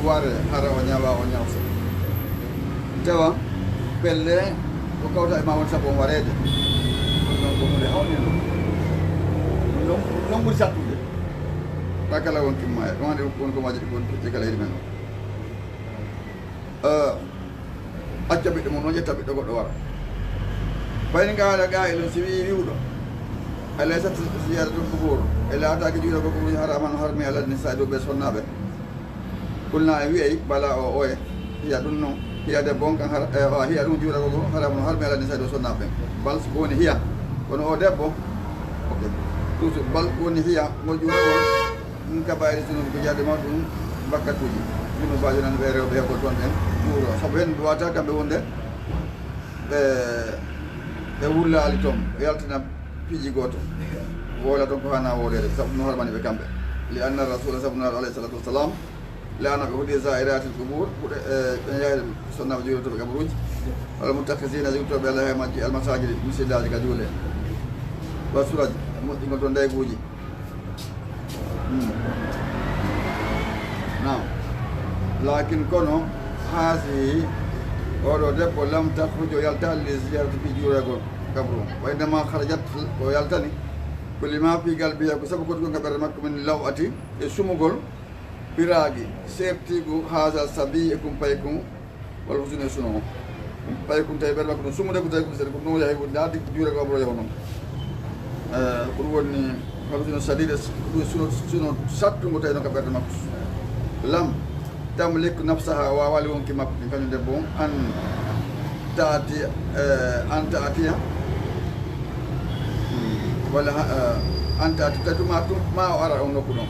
ware hara o ñawa, o ñawsa. Tawa pelle ko kawta e ma woni sabu on wareede. Ɗum ɗon ko huunde hawnde ɗum. Ɗum ɗon, ɗum ɗon ɓuri sattude. Ɓa kala wonki maayo, ɗum hannde woni ko majji ɗum woni e kala yiɗi men o. Eh, acca ɓiɗɗo mum, o ƴetta ɓiɗɗo goɗɗo wara. Fa in qaala qaa'ilun, si wii wi'uɗo, alaysat ziyaratul qubur, e laataaki juulagol kaburuuji haramun, harmi, ala nisaa, dow ɓe sonnaaɓe? Qulnaa, en wi'ay, balaa, o, oye, hiya ɗum non, hiya debbo on kan har-, eh, o, hiya ɗum juulagol gol, haramun, harmi, ala nisaa, dow sonnaaɓe ɓen. Bal, ko woni hiya, kono o debbo, ok, toujours, bal, ko woni hiya, ngol juulagol, min kabaa'iri zunuubi, ko jaade mawɗum bakkatuuji, junuubaajo nan ɓe rewɓe heɓol toon ɓen juuro. Sabu heen ɓe waawata kamɓe wonde ɓe, ɓe wullaali toon, ɓe yaltina piiji gooto, woola toon ko haanaa wooleede, sabu ɗum hormani ɓe kamɓe. Li anna rasuula, sabu Nulaaɗo alayhi salaatu wa salaam, la'ana, ɓe hoɗi zaa'iraatil qubuur, ɓuuɗe, e, ɓen yahde sonnaaɓe juurotoɓe kaburuuji, wal muttakhizina, jogitooɓe Alla he majji, al masaajidi, misillaaji ka juule, wa suraj, moƴƴingol toon ndayguuji. Hmm. Naam. Laakin kono, haasihi, oo ɗoo debbo, lam takhruj, o yaltaali, li ziyarati, fii juuroygol kabru. Wa innama kharajat, ko yaltani, ko lima fii qalbiha, ko sabu ko woni ka ɓernde makko min law'ati, e sumugol, firaaqi, seertiigu, haazal sabii, e kun paykun, wal husni, e suno on. Kun paykun tawi ɓernde makko ɗum sumude, ko tawi ko seeɗa, ko ɗum o yahi, o naati juuroygol kabru o yahu non. Eh, ko ɗum woni husnu shadiid, ko ɗum suno, suno sattungo tawi non ka ɓernde makko. Lam tamlik nafsaha, o waawaali wonki makko kin, kañum debbo on, an ta'tiya, eh, an ta'tiya, walla ha, eh, an ta'tiya, tawi tuma tu, ma o ara on nokku ɗon.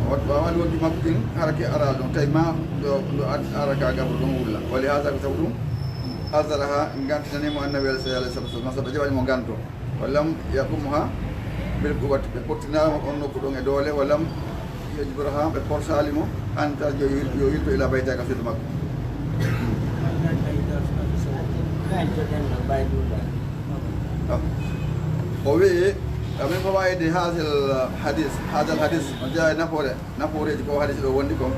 O waawaali wonki makko kin, hara ki ara ɗon, tawi ma ɗo, ɗo ad-, ara ka gabro ɗon wulla. Wa li haza, ko sabu ɗum, azaraha, ngantinani mo Annabi alayhi salatu wasalam, sabu jaɓani mo nganto. Wa lam yaqumha bil quwwati, ɓe pottinaama on nokku ɗon e doole, wa lam yajburha, ɓe forsaali mo, an tarji'a, yo, yo yilto ila baytiha, ka suudu makko. Ah. O wi'i, wa min fawaa'idi haazihil hadiis, haazal hadiis, no jeyaa e nafoore, nafooreeji ko hadiis ɗo wondi kon,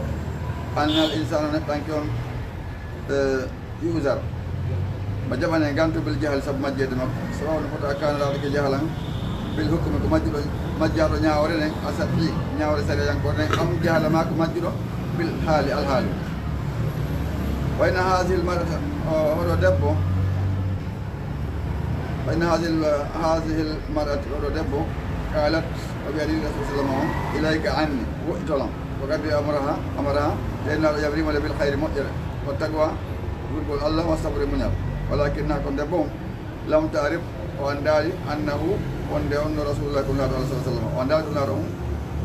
annal insaana, neɗɗanke on, eh, yu'zar, mo jaɓane nganto bil jahli, sabu majjeede makko. Sawaa'un, fota, kaana, laatoke jahalan, bil hukmi, ko majjuɗo, majjaaɗo ñaawre nden, a shar'i, ñaawre sariyankore nden, am jahala, maa ko majjuɗo bil haali, alhaali. Wa inna haazihil mar'ata, o, oɗo debbo, Fa inna haazihil, haazihil mar'ata, oɗo debbo, qaalat, o wi'ani Rasuulu sallallahu alayhi wa sallam on, ilayka anni, woɗɗito lan. Wa qad amaraha, amaraha, Nulaaɗo yamiri mo le bil khayri, moƴƴere, wa taqwa, ragal Allah, wa sabri, muñal. Walaakinnaha, kono debbo on, lam ta'rif, o anndaali, annahu, wonde on no Rasuulullaahi, ko Nulaaɗo Allah sallallahu alayhi wa sallam. O anndaali ko Nulaaɗo on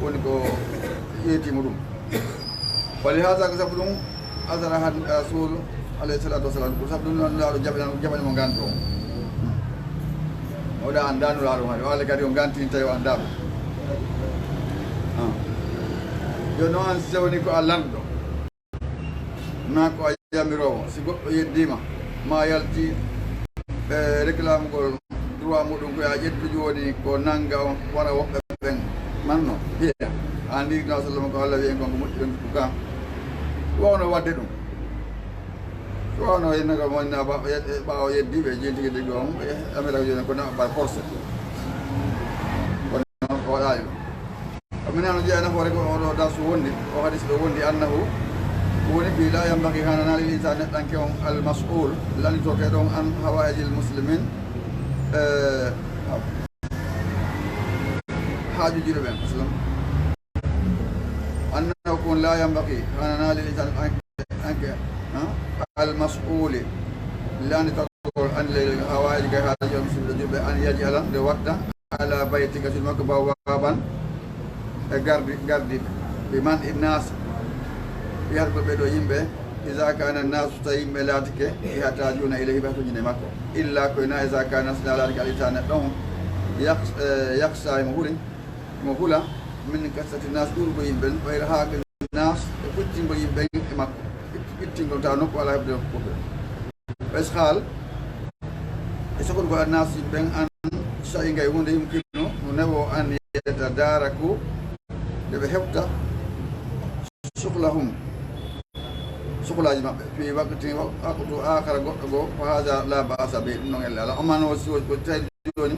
woni ko ƴeyti mo ɗum. Wa li haza, ko sabu ɗum, azaraha Rasuulu alayhi salaatu wa salaam, ko sabu ɗum Nulaaɗo jaɓani, jaɓani mo nganto. O ɗa anndaa Nulaaɗo, hari o haali kadi o nganti tawi o anndaama. Ah. Jooni noon, an si tawii ko a lanɗo, maa ko a yamiroowo, si goɗɗo yeddiima, maa yalti, e, réclamugol droit muɗum, ko yo a ƴettu jooni ko nannga on, wara woɓɓe ɓen manno, hiya. An ndi, Nulaaɗo sallam, ko Allah wi'i en kon ko moƴƴi ɓen ko ka. Ɗum wawno waɗde ɗum. Ɗum wawno henndu ko mo woni na ɓa-, ɓe, ɓe ɓaawo yeddi ɓe jeentigi tigi on, ɓe amira ko jooni ko na par force. waɗaali ɗum. Ko min hano jeeya nafoore ko oɗo darsu wondi, o hadis ɗo wondi, annahu ko woni fii laa yambaki hananaa lil insaani neɗɗanke on al mas'uul lannitorteeɗo on an hawaa'ijil muslimiin, eh, haajuuji ɓe ɓen, masalan. Annahu ko woni laa yambaki hananaa lil insaani an, an, an, al mas'uuli lannitorgol an lil hawaa'iji kay haajuuji on muslimiin julɓe an yaj'ala nde waɗta ala baytika suudu makko bawwaaban e gardi, gardi bi man innaas, yahata ko ɓee ɗoo yimɓe, iza kaana naasu, so tawii yimɓe laatike, yahtaajuuna ilayhi, ɓe hatojine makko, illa ko na iza kaana, so na laatike al insaanu neɗɗo on, yak-, eh, yakhsha, imo huli, imo hula, min kasrati naas, ɗuuɗugo yimɓe, wa irhaaqi naas, e ɓuccingol yimɓe e makko, ɓittingol tawa nokku alaa heɓde ko ɓe. Wa ishaal, e sokorgol annaas yimɓe ɓen an shay'in gay huunde yumkinu no newo an yatadaaraku nde ɓe heɓta shughulahum, shughulaaji maɓɓe, fii waqtin, waqtu aakhara, goɗɗo goo, fa haadha laa ba'sa bihi, ɗum non ella alaa. Ammaa non si, si tawi jooni,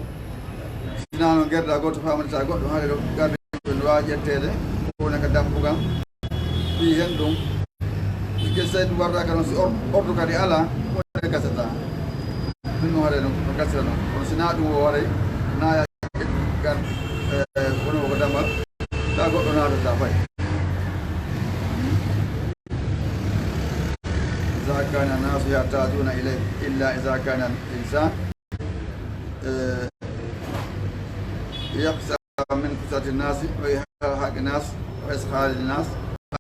si naa non gerda gooto faamoditaa goɗɗo, haray ɗo gardi ɓe no waawi ƴetteede, ko woni ka dambugal, fii hen ɗum. Puisque si tawi ɗum wardaaka noon, si or-, ordre kadi alaa, ko woni gasata. Ɗum no haray noon, ko gasata noon. Kono si naa ɗum o waray, naa ya gar, eh, kono ko damal, taa goɗɗo naatata fay. Iza kaana naasu yahtaajuuna ilayhi, illa iza kaana al insaan, eh, yakhsha min kasrati naasi wa irhaaqi naas wa ishaali naas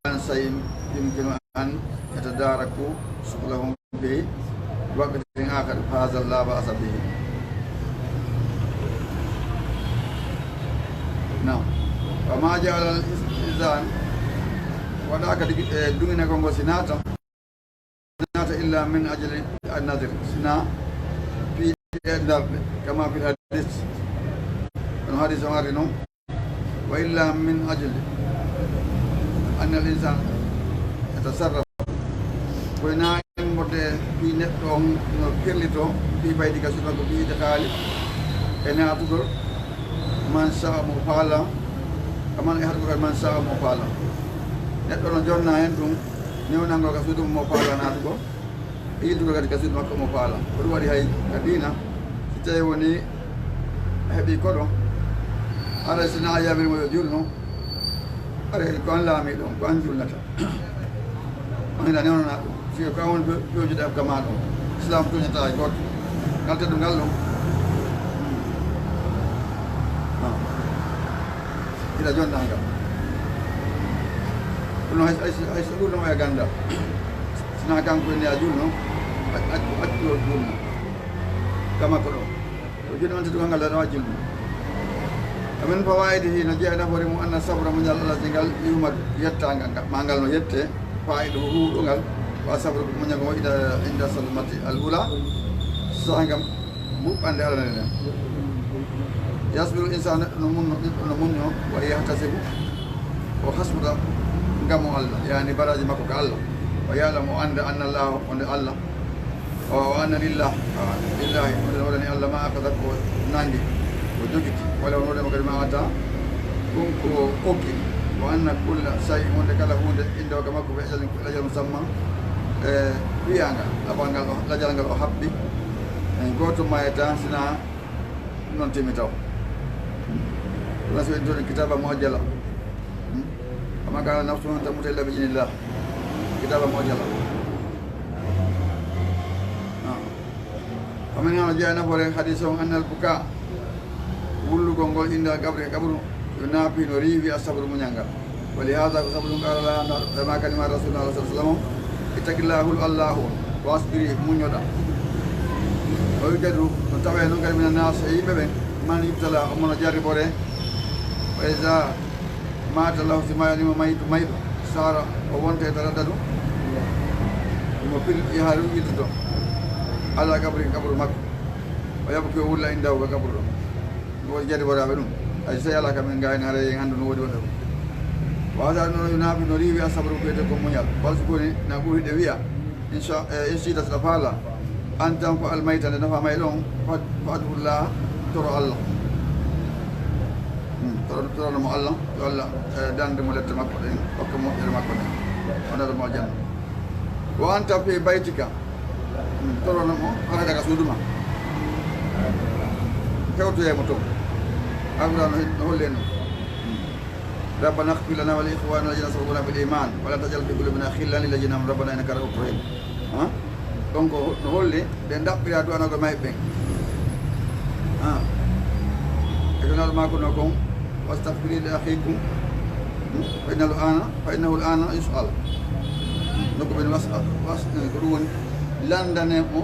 an shay'in yumkinu an yatadaaraku shughulahum bihi waqtin aakhar, fa haadha laa ba'sa bihi. Naam. Wa maa ja'ala al izaan, waɗaaka tigi, eh, duŋinagol ngol si naata, naata illa min ajli an-nadr, si naa fii ɗee darɗe, kama fil hadiis, kono hadiis on ari non, wa illa min ajli anna al insaana yatasarraf, ko naa immorde fii neɗɗo on no firlito fii baytika suudu makko, fii idkhaali, e naatugol, man shaa mo faala, kaman e haɗugol kadi man shaa mo faala. Neɗɗo no jonna hen ɗum, newnangol ka suudu mo faala naatugol, e yiltugol kadi ka suudu makko mo faala. Ko ɗum waɗi hay ka diina, si tawi woni a heɓi koɗo, haray si naa a yamiri mo yo julno, haray ko an laamiɗo on, ko an julnata. On hina newnana ɗum. Si ko an woni pe-, pewjude ka maa ɗum. Islam tooñataa hay gooto. Ngal teddungal ɗum. Ah. Ila jonnaa ngal. Kono hay, hay, hay so ɗum ɗum e ganndal. Si naa kanko ne a julno, ac-, ac-, accu ɗo julno. Kama ko ɗo. Ko jooni on teddungal ngal ɗo a julno. Wa min fawaa'idihi, no jeyaa nafoore mum, anna sabra, muñal, allazi ngal, yuhmadu, yettaa ngal, ngal, ma ngal no yettee, faa'iluhu huuɗo ngal, wa sabru, muñal ngol, inda, inda sadmati al ula, saha ngam buɓɓande aranere nden. Yasbiru insaanu, neɗɗo no munno, ɓiɗɗo no munno, wa yahtasibu, o hasbuta ngam o Allah, yaani baraaji makko ka Allah, wa ya'lamu, o annda, anna Allah, wonde Allah, O, o anna lillah, a, lillahi, wonde wonani Allah ma akhadha ko nangi, ko jogiti, wala wonde mo kadi ma ata, ɗum ko okki, wa anna kulla shay'in, wonde kala huunde, indahu ka makko, bi ajalin, ko ajal musamma, e wi'angal, labal ngal o, lajal ngal o habbi, en gooto mayata, sina non timmi taw. Ɗum so en toon kitaba muajjala. Hmm? Wa ma kana nafsun an tamuta illa bi idhnillah. Kitaba muajjala. Ah. Wa min hano jeyaa nafoore hadiis on, annal bukaa, wullugol ngol, indal qabri, ka qabru, yunaafi no riiwi as-sabru, muñal ngal. Wa li haadha, ko sabu ɗum, qaala, ma kalima Rasulullah sallallahu alaihi wasallam, ittaqillah, hul Allahu, wasbiri, muññoɗaa. Wa yujadu, no tawee noon kadi, mina naas, e yimɓe ɓen, man yubtala, omo no jarriboree, wa iza maata lahu, si maayaani mo mayɗo, mayɗo, saara, o wonta yataraddadu, mo pil, yaha ɗum yiltude, ala qabri, qabru makko, o yabki, o wulla indahu, ka qabru ɗon. Ɗum waɗi jarriboraaɓe ɗum. Hay so tawii alaa kam en ngaawii, haray en anndu no woodi wonde ɗum. Wa haadha no yunaafi, no riiwi as-sabru, ko wiyetee ko muñal. Bal so ko woni, na ɓuri ɗe wi'a, in sha-, eh, in shi'ta, so a faalaa, an tanfa'al mayta, nde nafaa mayɗo on, fa-, fad'ullah, toro Allah. Hmm. Torono mo Allah, yo Allah, eh, dande mo lette makko ɗen, hokka moƴƴere makko ɗen, o nada mo aljanna. Wa anta fi baytika, mm, torono mo, haɗa ka suudu ma. Hewtoye mo to. Alqur'an no, no holli en ɗum. Mm. Rabbana ighfir lana wa li ikhwanina alladhina sabaquna bil iman, wa la taj'al fi qulubina ghillan lil ladhina amanu rabbana innaka ra'ufur rahim. Ha? Donc, no holli ɓe ɗaɓɓira du'anooɓe mayɓe ɓen. Ha? E ko Nelaaɗo maako no kon, "Wastaghfiru li akhikum, hmm? Fa innahu al-ana, fa innahu al-ana yus'al." Donc, ɓen was-, was-, ko ɗum woni, lanndane mo,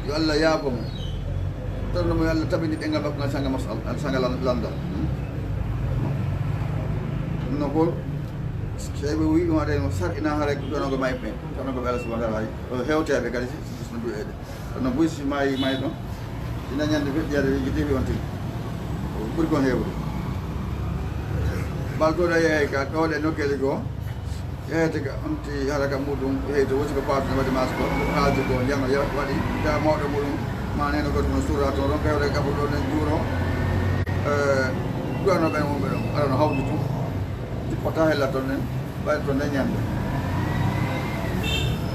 yo Allah yaafo mo. Torno mo yo Allah tabini ɗemngal makko ngal sanga masal, sanga lan-, lanndal. Hmm? No hol, sey ɓe wi'i ɗum haɗa no sar'ina haray ko du'anooɓe mayɓe ɓen. Kono ko ɓe Allah subhanahu wa ta'ala o hewteɓe kadi si, si, si no du'eede. Kono buy si maayi, maayi ɗon, ina ñande feƴƴere yejjiti on tigi. Ko ɓuri kon heewde. Baltoɗo yehi ka ɗoɗe nokkeeli goo, yeeyete ka on ti hara ka muɗum, yehi to woni ko paatude waɗi maas ko, ko haaldi ko, ndiyam no yewa waɗi, nda mawɗo muɗum, ma neno ko ɗum suura toon, ronka hewde gabbo ɗo nen juuro, eh, du'anooɓe wonɓe ɗon, ara no hawdi tun. Jippata hella ton nen, ɓay ton nden ñande.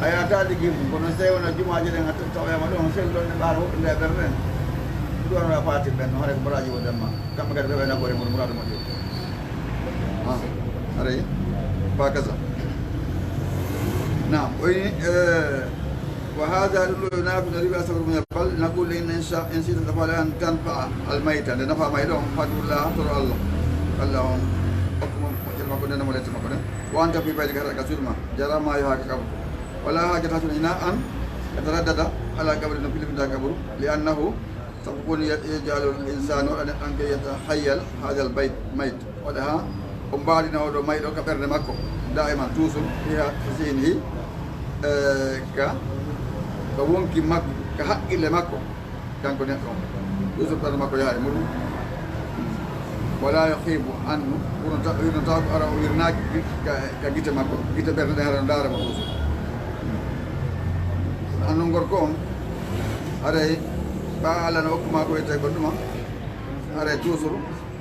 A yaata liggi mum, kono so tawi wona jumaaji ɗen, a tawama ɗon, sel ɗon ne ɓaara woɗɗude e ɓerɗe ɗen. Ɗum ɗon a faati ɓen, no hare ko baraaji woni ɗen ma. Kamɓe kadi ɓe ɓe nafoore mum, muraadu moƴƴo. Ah, haray, fa kaza. Naam, o ini, eh, Wa hadha ɗum ɗo yunafi no riwi asabru muñal bal naqul in insha in sita tafala an tanfa al mayta nde nafa may ɗon fadullah toro Allah. Allah on hokku mo moƴƴere makko nden mo lette makko nden. Wa anta fi baytika haɗa ka suudu ma jara ma yo haka kabru. Wala hajata tun ina an yataraddada ala kabri no filifinta kabru li annahu sabu woni yaj'alu al insanu waɗa neɗɗo an ke yatahayyal hadha al bayt mayt. Waɗa haa o mbaadina oɗo mayɗo ka ɓernde makko, daa'iman toujours, fi ha-, fi zihnihi, eh, ka, ka wonki makko, ka haqqille makko, kanko neɗɗo on. Toujours ɓernde makko yaha e muɗum. Wala yahibu anhu, wurnata, wirnata ko ara o wirnaaki ka, ka gite makko, gite ɓernde ɗen hara no ndaara mo toujours. Annu gorko on, haray ɓaa Allah no okku maa ko wiyetee ko ɗuma, haray toujours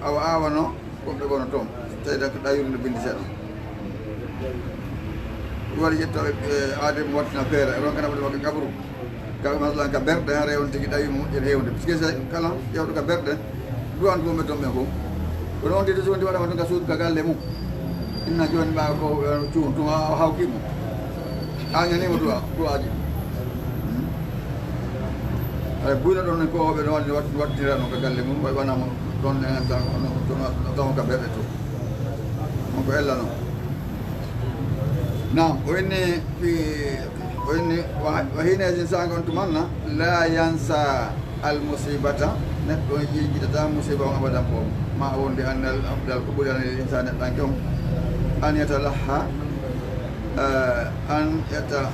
awa aawano. Woɓɓe goo no toon, tawi ɗa, ɗa yurno binndi seeɗa. Ɗum waɗi ƴettooɓe, eh, aade mo wattina feere, ronkana ɓe ɗum ka kabru. Ka, masalan, ka berɗe, haray on tigi ɗawi mo moƴƴere heewde. Parce que so kala ƴeewɗo ka berɗe, duwan ko ɓe toon ɓen fof. Kono on tigi so wonti waɗama toon ka suudu, ka galle mum. Inna jooni ɓaawo ko, eh, cuun, tuma o hawki mo. A ñaaniima du'a, du'aaji. Hmm. Haray buyno ɗon ko ɓe no waɗi, waɗ-, waɗdira no ka galle mum, way wana mo ɗon en tan, no, no, no, no taw ka berɗe to. On ko ella non. Naam, o inni fi, o inni wa, wa hina izin sanga on tumanna, la yansa al musibata, neɗɗo on yejjitata musiba on abadan fof. Ma o wondi annal afdal ko ɓuri anal insani neɗɗanke on. An yatalaha Eh, an yata,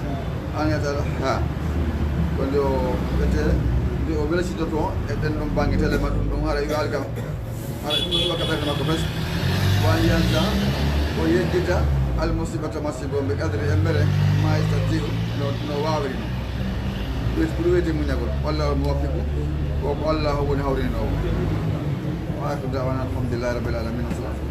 an yata, ha. Ko nde o wiyete, nde o welsindoto e ɗen ɗon bannge tele ma ɗum ɗum hara yo alkam. Hara ɗum ɗum waka ɓernde makko fes. Wa an yanta, o yejjita al musibata masibo ɓe qadri e mere ma yastati'u no, no waawiri non. Wiyete ko ɗum wiyete muñagol. Wallahu muwaffiqu, ko, ko Allah woni hawrinoowo. Wa akhiru da'wana alhamdulillahi rabbil alamin. Wassalam.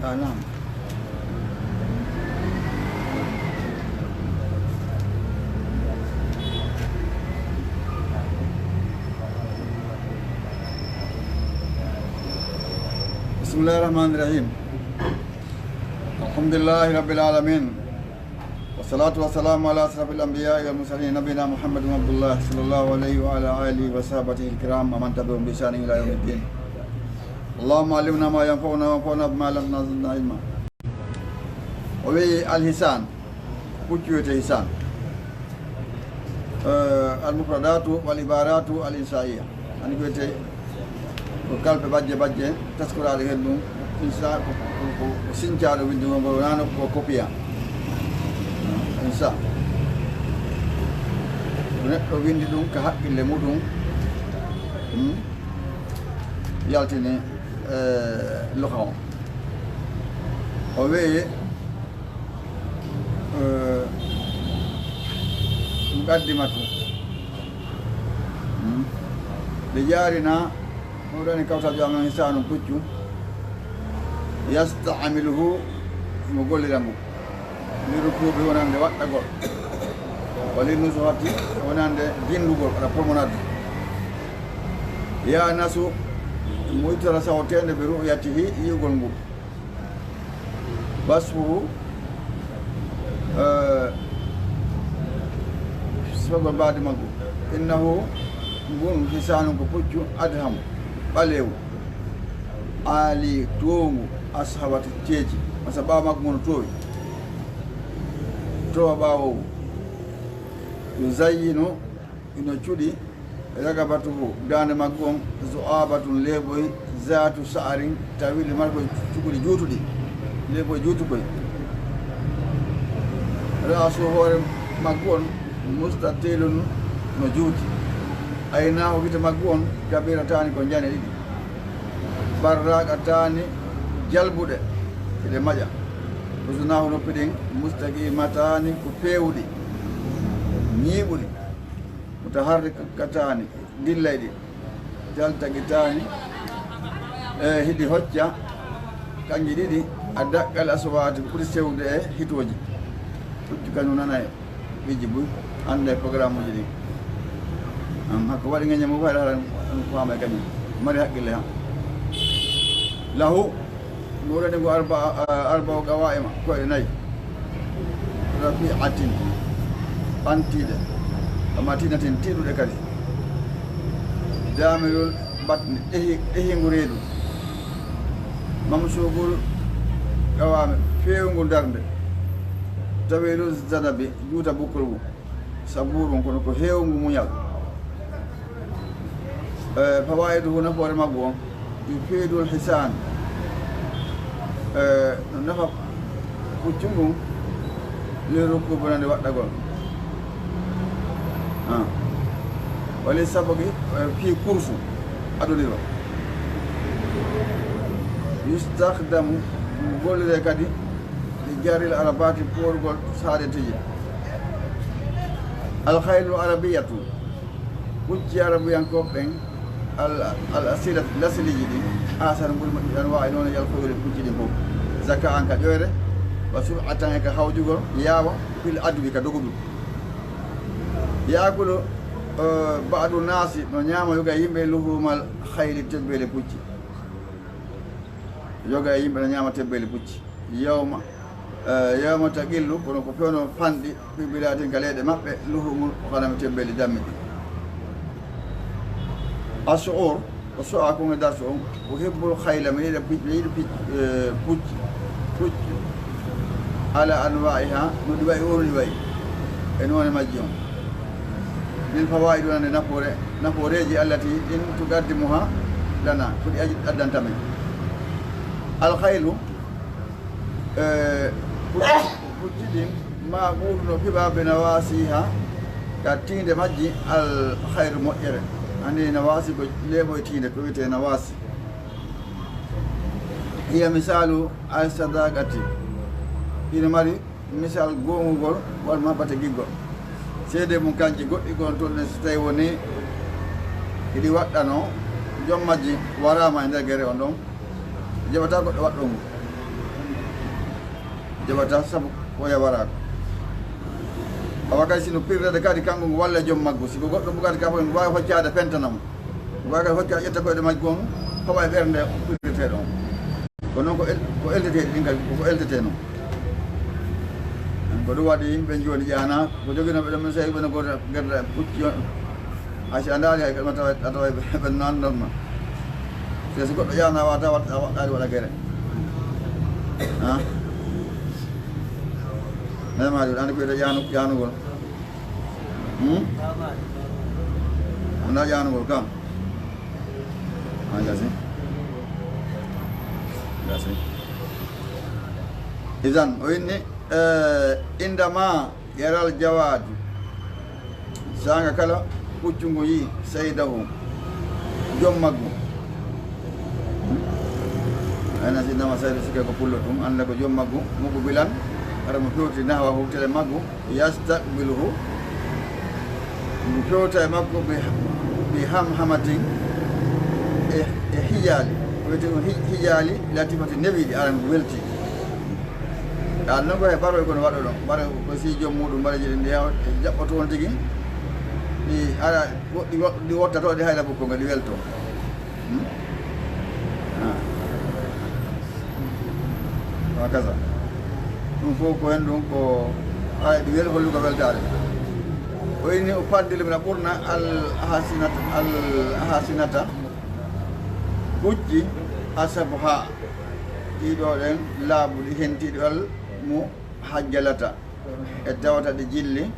Ah, naam. بسم الله الرحمن الرحيم. الحمد لله رب العالمين. والصلاة والسلام على أشرف الأنبياء والمرسلين نبينا محمد عبد الله صلى الله عليه وعلى آله وصحبه الكرام ومن تبعهم بإحسان إلى يوم الدين. اللهم علمنا ما ينفعنا وانفعنا بما علمتنا وزدنا علما. O wiyi alhisan, puccu wiyetee hisan. Eh, al mufradatu wal ibaratu al insaiya. Ani ko wiyetee ko kalpe bajje bajje, taskoraaɗo heen ɗum, insa ko, ko, ko, ko sincaaɗo winndugol ngol, wonaa no ko kopiya. Insa. Ko neɗɗo winndi ɗum ka haqqille muɗum, hmm? Yaltini, eh, loka on. O wiyi, eh, ɗum qaddimatu. Hmm? Nde jaarina, ɗum ɗon e kawtal joomi on, insaanu puccu. Yasta'miluhu, mo gollira ngu. Lirukuubi wonande waɗɗagol. Wa linnusuhati wonande jinndugol, aɗa promenade. Ya nasu, mo ittata sawteende bi ru'yatihi, yi'ugol ngu. Wasfuhu, eh, sifagol mbaadi maggu. Innahu, ngun hisaanu ko puccu, adhamu, ɓaleewu, aali, towngu, ashabati, ceeci. Masa ɓaawo maggu ngu no toowi. Towa ɓaawo ngu. Yuzayyinu, ino cuɗi, ragabatuhu, daande maggu on, zu'abatun, leeɓoy, zaatu sha'rin, tawil, markoy cuɓuli juutuɗi, leeɓoy juutukoy. Ra'su, hoore maggu on, mustatilun, no juuti. Aynaahu, gite maggu on, kabirataani, ko njane ɗiɗi. Barraqataani, jalbuɗe, eɗe maƴa. Uzunahu, noppi ɗin, mustaqimataani, ko peewuɗi, ñiiɓuɗi. Mutaharrikataani, dillayɗi. Taltaqitaani, e hiɗi hocca, kanji ɗiɗi, adaqqal aswaati, ko ɓuri sewde e hitooji. Puccu kañum nana e ɓijji buy, annda e programme uji ɗin. An, hakko waɗi ŋeñe mum, fayda haɗa ɗum faama e kañum. Mari haqqille ha. Lahu, nuurani ngu arba, arba'u qawa'ima, koyɗe nayi. Rafi'atin, ɓantiiɗe. Wa matinatin, tiiɗuɗe kadi. Jamilul batni, ɗehi, ɗehingu reedu. Mamsugul qawami, feewungu darnde. Tawilul zanabi, juuta bukkol ngu. Saburun, kono ko heewngu muñal. Eh, fawaiduhu, nafoore maggu on. Yufidul hisan. Eh, no nafa puccu ngun, li rukub, wonande waɗɗagol. Ah. Wali sabqi, eh, fii kursu, adoniro. Yustakhdamu, gollire kadi, li jarril arabati, poorgol saadeteeji. Al khaylu arabiyatu, pucci arabuyankooɓe ɓen, al, al asilat, lasiliiji ɗin, asar, ɓuri moƴƴude, an waawi noon yal koyre pucci ɗin fof. Zaka an ka ƴoyre, wa sur'atan e ka hawjugol, yaawa, fil adwi ka dogudugol. Yaakulu, eh, ba'du naasi, no ñaama yoga yimɓe, luhumal khayli, tebbeele pucci. Yoga e yimɓe no ñaama tebbeeli pucci. Yawma, eh, yawma taqillu, kono ko fewno fanɗi, fi bilatin, ka leyɗe maɓɓe, luhumul ghanami, tebbeeli dammi ɗin. As-su'ur, ko su'a kon e darsu on, uhibbul khayla, mi yiɗa pucci, mi yiɗi pucci, eh, pucci, pucci. Ala anwa'iha, no ɗi wayi, o no ɗi wayi. E noone majji on. Lil fawaid, wonande nafoore, nafooreeji allati in tuqaddimuha lana, ko ɗi aji-, addanta men. Al khaylu, eh, pucci, pucci ɗin, ma ɓuuɗuno fiɓa be nawasiha, ka tiinde majji, al khayru, moƴƴere. Andi nawasi ko leeɓo e tiinde, ko wiyetee nawasi. Hiya misalu al sadaqati. Ina mari misal goongugol, wal mahabbata, giggol. Seede mum kanji goɗɗi gon toon ne, so tawi woni hiɗi waɗɗano, joom majji waraama e nder gere on ɗon, jaɓata goɗɗo waɗɗo ngu. Jaɓata sabu ko ya waraaka. Awa kadi sino pirrede kadi kanko ngu walla joom maggu. Si ko goɗɗo bugata ka fof, ngu waawi hoccaade fentana mo. Ngu waawi kadi hoccaade ƴetta koyɗe majji gon, fawa e ɓernde pirreteeɗo on. Ko noon ko el-, ko elteteeɗi ɗin kadi, ko, ko eltetee noon. Ko ɗum waɗi yimɓe jooni ƴaana, ko joginooɓe ɗum, so ɓe no goto gerde pucci on. Hay si a ndaari hay kadi ma tawa, a tawa ɓe, ɓe nanndon ma. Te si goɗɗo ƴaana wata, wata, waɗɗaani waɗa gere. Ha? Mema ɗum, andi ko wiyata ƴaanu-, ƴaanugol. Hmm? Wona ƴaanugol kam. Ha, gasi. Gasi. Idan, o inni, eh, indama yaral jawaadu. Saanga kala puccu ngu yii saydahu, joom maggu. Ayna si nama sayda sikke ko pullo ɗum, annda ko joom maggu, mugu bilan, hara mo fewti nahwahu tele maggu, yastaqbiluhu, ngu fewta e makko bi, bi hamhamatin e, e hijaali. Ko wiyetee ɗum hi-, hijaali latifatin newiiɗi, aran ngu welti. Ɗan non ko he baroy kono waɗo ɗon. Baroy ko si joom muɗum bareji ɗin ɗi jaɓɓoto on tigi. Ɗi ara woɗɗi wo-, ɗi wottato ɗi hayla bukko nga ɗi welto. Hmm? Ah. Wa kaza. Ɗum fof ko hen ɗum ko ay ɗi wel hollugo weltaare. O inni o paddil mina ɓurna al ahasinata, al ahasinata. Pucci asabha. Ɗiɗo ɗen laaɓuɗi hentiɗi al mu hajjalata. E tawata ɗi jilli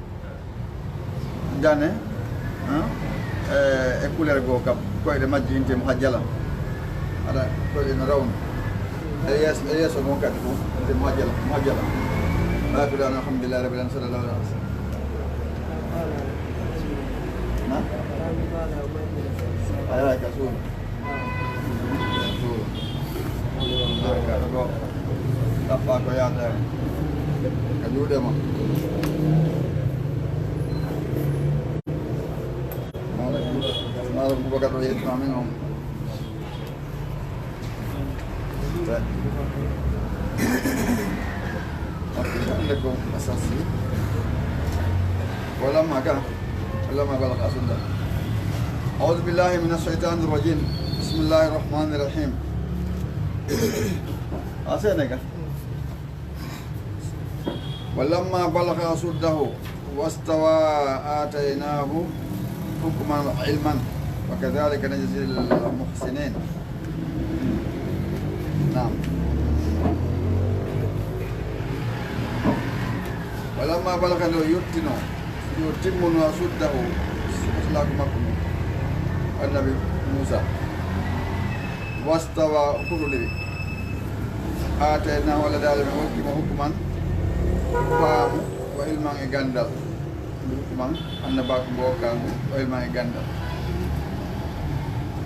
dane, hein, e, e couleur goo kam. Koyɗe majji inte mu hajjala. Aɗa koyɗe no rawni. E yeeso, e yeeso goo kadi fof inte mu hajjala, mu hajjala. Lafiɗo an, alhamdulillahi rabbil alamin, sallallahu alaihi wasallam. Na? Ay, ay, ka suuna. Ɗaɓɓa ko yaada ka juuɗe ma. Maaro Boubacar o yettima min on. Hannde ko asasi. Walamma ka, walamma balaga asudda. أعوذ بالله من الشيطان الرجيم. بسم الله الرحمن الرحيم. A Senegal. ولما بلغ أشده واستوى آتيناه حكما وعلما وكذلك نجزي المحسنين. نعم. ولما بلغ, nde o yottinoo, yo timmuno, أشده, aslaaku makko ngun, Annabi Muusaa. واستوى, o kurundiri. آتيناه, Allah Taala, min hokki mo حكما, faamu, وعلما, e ganndal. Min hokki mo annabaaku ngu o hokkaa ngu, وعلما, e ganndal.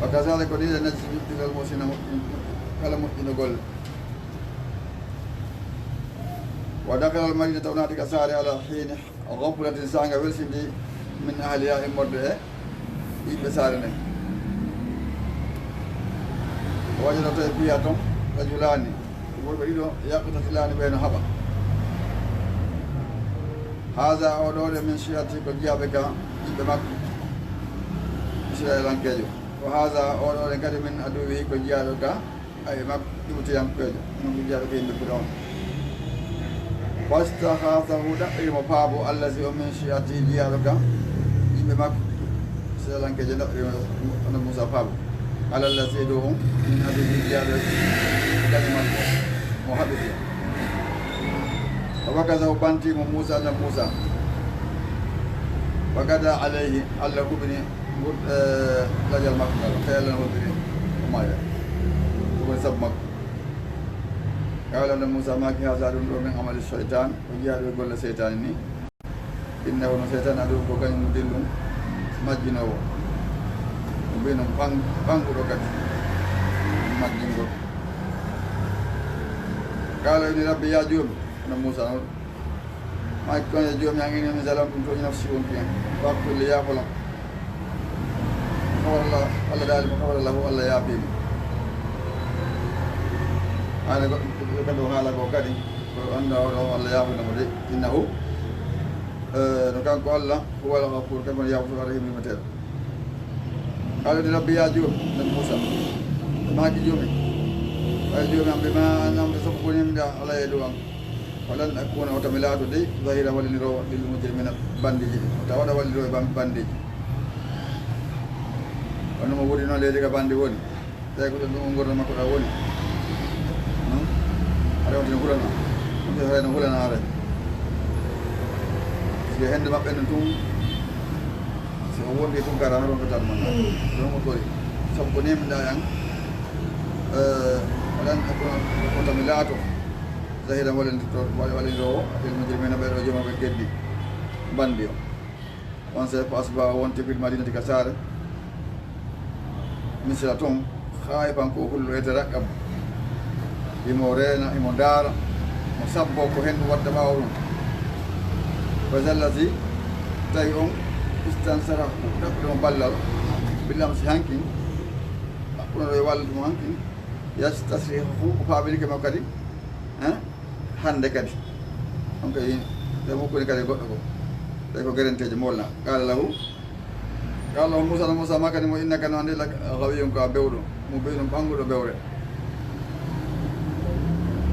وكذلك, ko nii, نجزي, moƴƴinirten المحسنين, moƴƴin-, kala moƴƴinɗo golle. ودخل المدينة, o naati ka saare, على حين غفلة, saanga welsindi, من أهلها, immorde e yimɓe saare nden. ووجد, tawi, فيها, ton, رجلان, worɓe ɗiɗo, يقتتلان, ɓe no haɓa. هذا, oo ɗoo de, من شيعته, ko jiyaaɓe ka yimɓe makko, Israa'iilankeejo. وهذا, oo ɗoo de kadi, من عدوه, ko jiyaaɗo ka ay makko, Qiɓtiyankeejo, non ko jiyaaɗo ko yimɓe Fir'awna. فاستغاثه, ɗaɓɓiri mo faabo, الذي, o, من شيعته, jiyaaɗo ka yimɓe makko, Israa'iilankeejo, ɗaɓɓiri mo, Annabi Muusaa faabo, على الذي, dow on, من عدوه, jiyaaɗo e gaño makko, mo haɓiti. فوكزه, o banti mo, موسى, Annabi Muusaa. فقضى عليه, Allah huɓini ngu, eh, lajal makko ngal, tawi Allah no holliri o maaya. Ɗum woni sabu makko. قال, Annabi Muusaa maaki, هذا, ɗum ɗoo, من عمل الشيطان, ko jiyaaɗo e golle seytaane ni. إنه, no seytaane, عدو, ko kañum dillum majjinoowo. Ɗum ɓe noon ɓang-, ɓannguɗo kadi majjingol. قال, o inni, رب, yaa Joomi, Annabi Muusaa noon, maaki kon, yo Joomi an, إني, mi, ظلمت, mi tooñi, نفسي, wonki an, فاغفر لي, yaafo lan. فغفر الله, Allah daali mo, فغفر له, Allah yaafi mo. Haala ko, ko kadi o haala ko kadi, ko annda o ɗo Allah yaafana mo de, إنه, eh, no kanko Allah, هو الغفور, kanko woni yaafotooɗo, الرحيم, yurmeteeɗo. قال, رب, yaa Joomi, Annabi Muusaa, maaki Joomi, ɓay Joomi am, بما أنعمت, sabu ko nemɗa alaa e dow am. ولن أكون, wota mi laato dey, ظهيرا, walliroowo, للمجرمين, banndiiɓe. Wota waɗa walliroowo e bam-, banndiiɓe. Kono mo woni noon leydi ka banndi woni. Tawi ko ɗum ngorna makko ɗa woni. Hmm? Haray on tino hulana. On tino haray no hulana haray. Si henndu maɓɓe no tun, si o wondi tun kara haron ko tan man. Ɗum o tori. Sabu ko nemda yan. Eh, alan hakuna ko tami laato. Zahiran wala, wala, wala, o, abil mujrimina ɓe ɗo joma ɓe geddi. Bandi o. On sey ko asba o wonti fil madinati ka saare. Misira ton, haayifan ko hullo e taraqqab. Imo reena, imo ndaara, mo sabbo ko henndu watta ɓaawo ɗum. Fa zallati, tawi on istansarahu, ɗaɓɓude mo ballal, bil amsi hankin, ɗaɓɓuno ɗo e wallude mo hankin, yastasrihuhu, o faabirike mo kadi, hein? Hannde kadi. On kadi, ɓe mokkuni kadi goɗɗo ko. Tawi ko gerenteejo mo wolna. Qala lahu, qala lahu Musa, no Musa ma kadi mo, innaka no andi la gawiyun ko a bewɗo. Mo bewɗo ɓannguɗo bewre.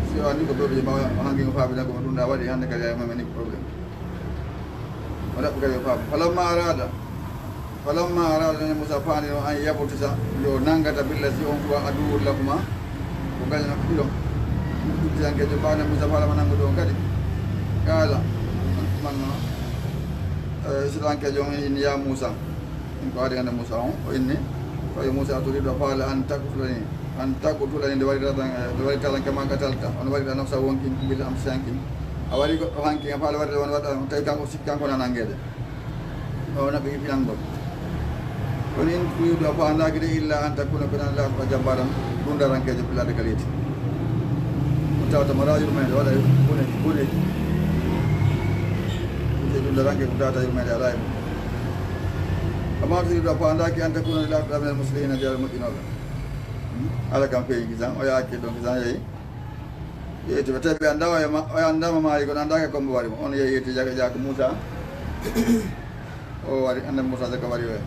Si o andi ko bewɗo, ma hanki ko faabi ko ɗum da waɗi hannde kadi a mami ni ko problème. O ɗaɓɓi kadi o faabi. Falamma arada, falamma arada ne Musa faani o an yabtisa yo nanngata billati on huwa aduwwun lahuma. Ko gaño ɗiɗo. Ɗiɗankeejo faani Musa faala ma nanngude on kadi. Qala, man, eh, Israankeejo on inni ya Musa. Ɗum ko haadi ganda Musa on, o inni. Fawi Musa turidu a faala an taqtulani. An taqtulani nde waɗirata, eh, nde waɗirta tan kama qatalta. On waɗira nafsa wonkin bil amsi hankin. A waɗi goɗɗo hankin, a faala waɗirde on waɗa, tawi kanko sikki kanko na nanngeede. O naɓi pinangol. Kono in turidu a faandaaki de illa an takuna kono an laata ko jabbaaran dundarankeejo pilaade ka leydi. Ko tawata mo raajur men waɗa bone, bone. Ko je dundaranke ko tawata yurmeede alaa e mum. Amma turidu a faandaaki an takuna laata minal muslihina jeeɗa moƴƴinooɓe. Ala kam feeñi kisan, o yaaki ɗon kisan yehi. Yeeyti ɓe tawi ɓe anndaa o e ma-, o anndaama maayi kono anndaaka kombo waɗi mo. On yehi yeeyti jaka, jaka Muusa. O wari, annabi Muusa jaka wari o e.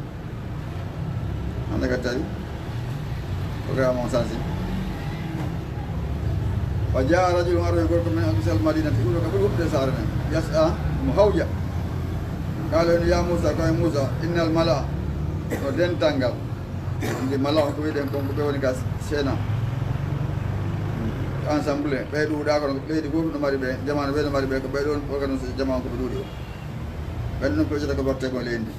Hannde ka tawi. Ko gaya mon sansi. Wa jaa rajulun, aroy gorko min aqsal madinati, iwro ka ɓuri woɗɗude saare men. Yas'a, mo hawja. Qala en ya Muusa, ko e Muusa, innal mala, ko dental ngal. Nde mala on ko wiɗen kon ko ɓe woni ka Sénat. Ensemble, ɓe ɗuuɗa kono leydi fof no mari ɓe, jamaanu ɓe no mari ɓe, ko ɓe ɗon organise jamaanu ko ɓe ɗuuɗi o. Ɓen ɗum peccata ko batte ko leydi.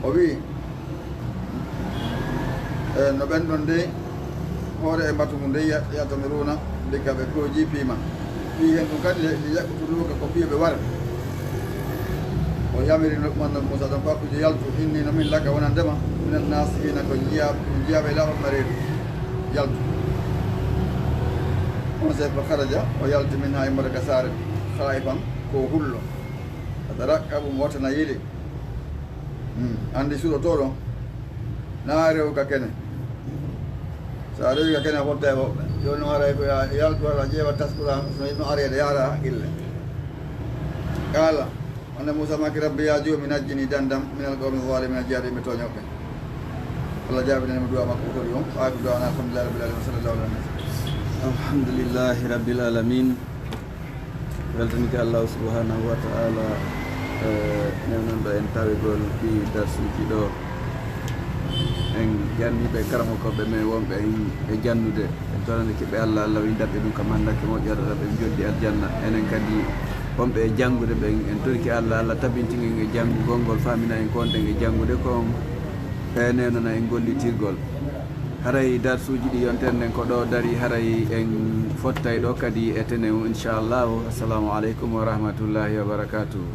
O wi, e, no ɓen ɗon de, hoore e mbatu mum de, ya-, yatamiruna, ndikka ɓe kooji piima. Fii hen ɗum kadi, li yaqtuluuka ko fii ɓe wara. O yamiri Luqman Muusa ɗon, "Fakhruj, yaltu, inni, no min laka wonandema, minan naasihiina ko jiya-, jiyaaɓe laaɓuɓe reedu. Yaltu." On sey fa kharaja, o yalti min haa immorde ka saare, khaa'ifan, ko hullo. Yataraqqabu, mo wota na yili. Hmm. Anndi suuɗotooɗo, na rewu ka kene. So a rewi ka kene, a fotta e woɓɓe. Jooni noon haray ko ya-, yaltu, walla ƴeewa taskura, so no areede, yaara haqqille. Qaala, annabi Muusa maaki, "Rabbi, ya Joomi, najjini, dandam, minal qawmi zaalimiina, jeyaɗo yimɓe tooñooɓe." Allah jaabinani mo du'a makko o tori on. Wa aakhiru da'waana anil hamdulillahi rabbil aalamiin. Wa sallallaahu alaa nabiyyina. Alhamdulillahi rabbil aalamiin. Weltanike Allahu subhanahu wa ta'ala, eh, newnanɗo en tawegol ɗi darsuuji ɗo. En janniiɓe karamokooɓe men wonɓe en e jannude. En torani kiɓɓe Allah, Allah windanɓe ɗum ka mandake moƴƴere, ɓe joddi aljanna. Enen kadi wonɓe e janngude ɓen, en torike Allah, Allah tabintin en e janngugol ngol, faamina en ko wonɗen e janngude kon, e newnana en gollitirgol. Haray darsuuji ɗi yontere nden ko ɗo dari, haray en fottay ɗo kadi e tenen, inchallahu. Assalamu aleykum wa rahmatullahi wa barakatuhu.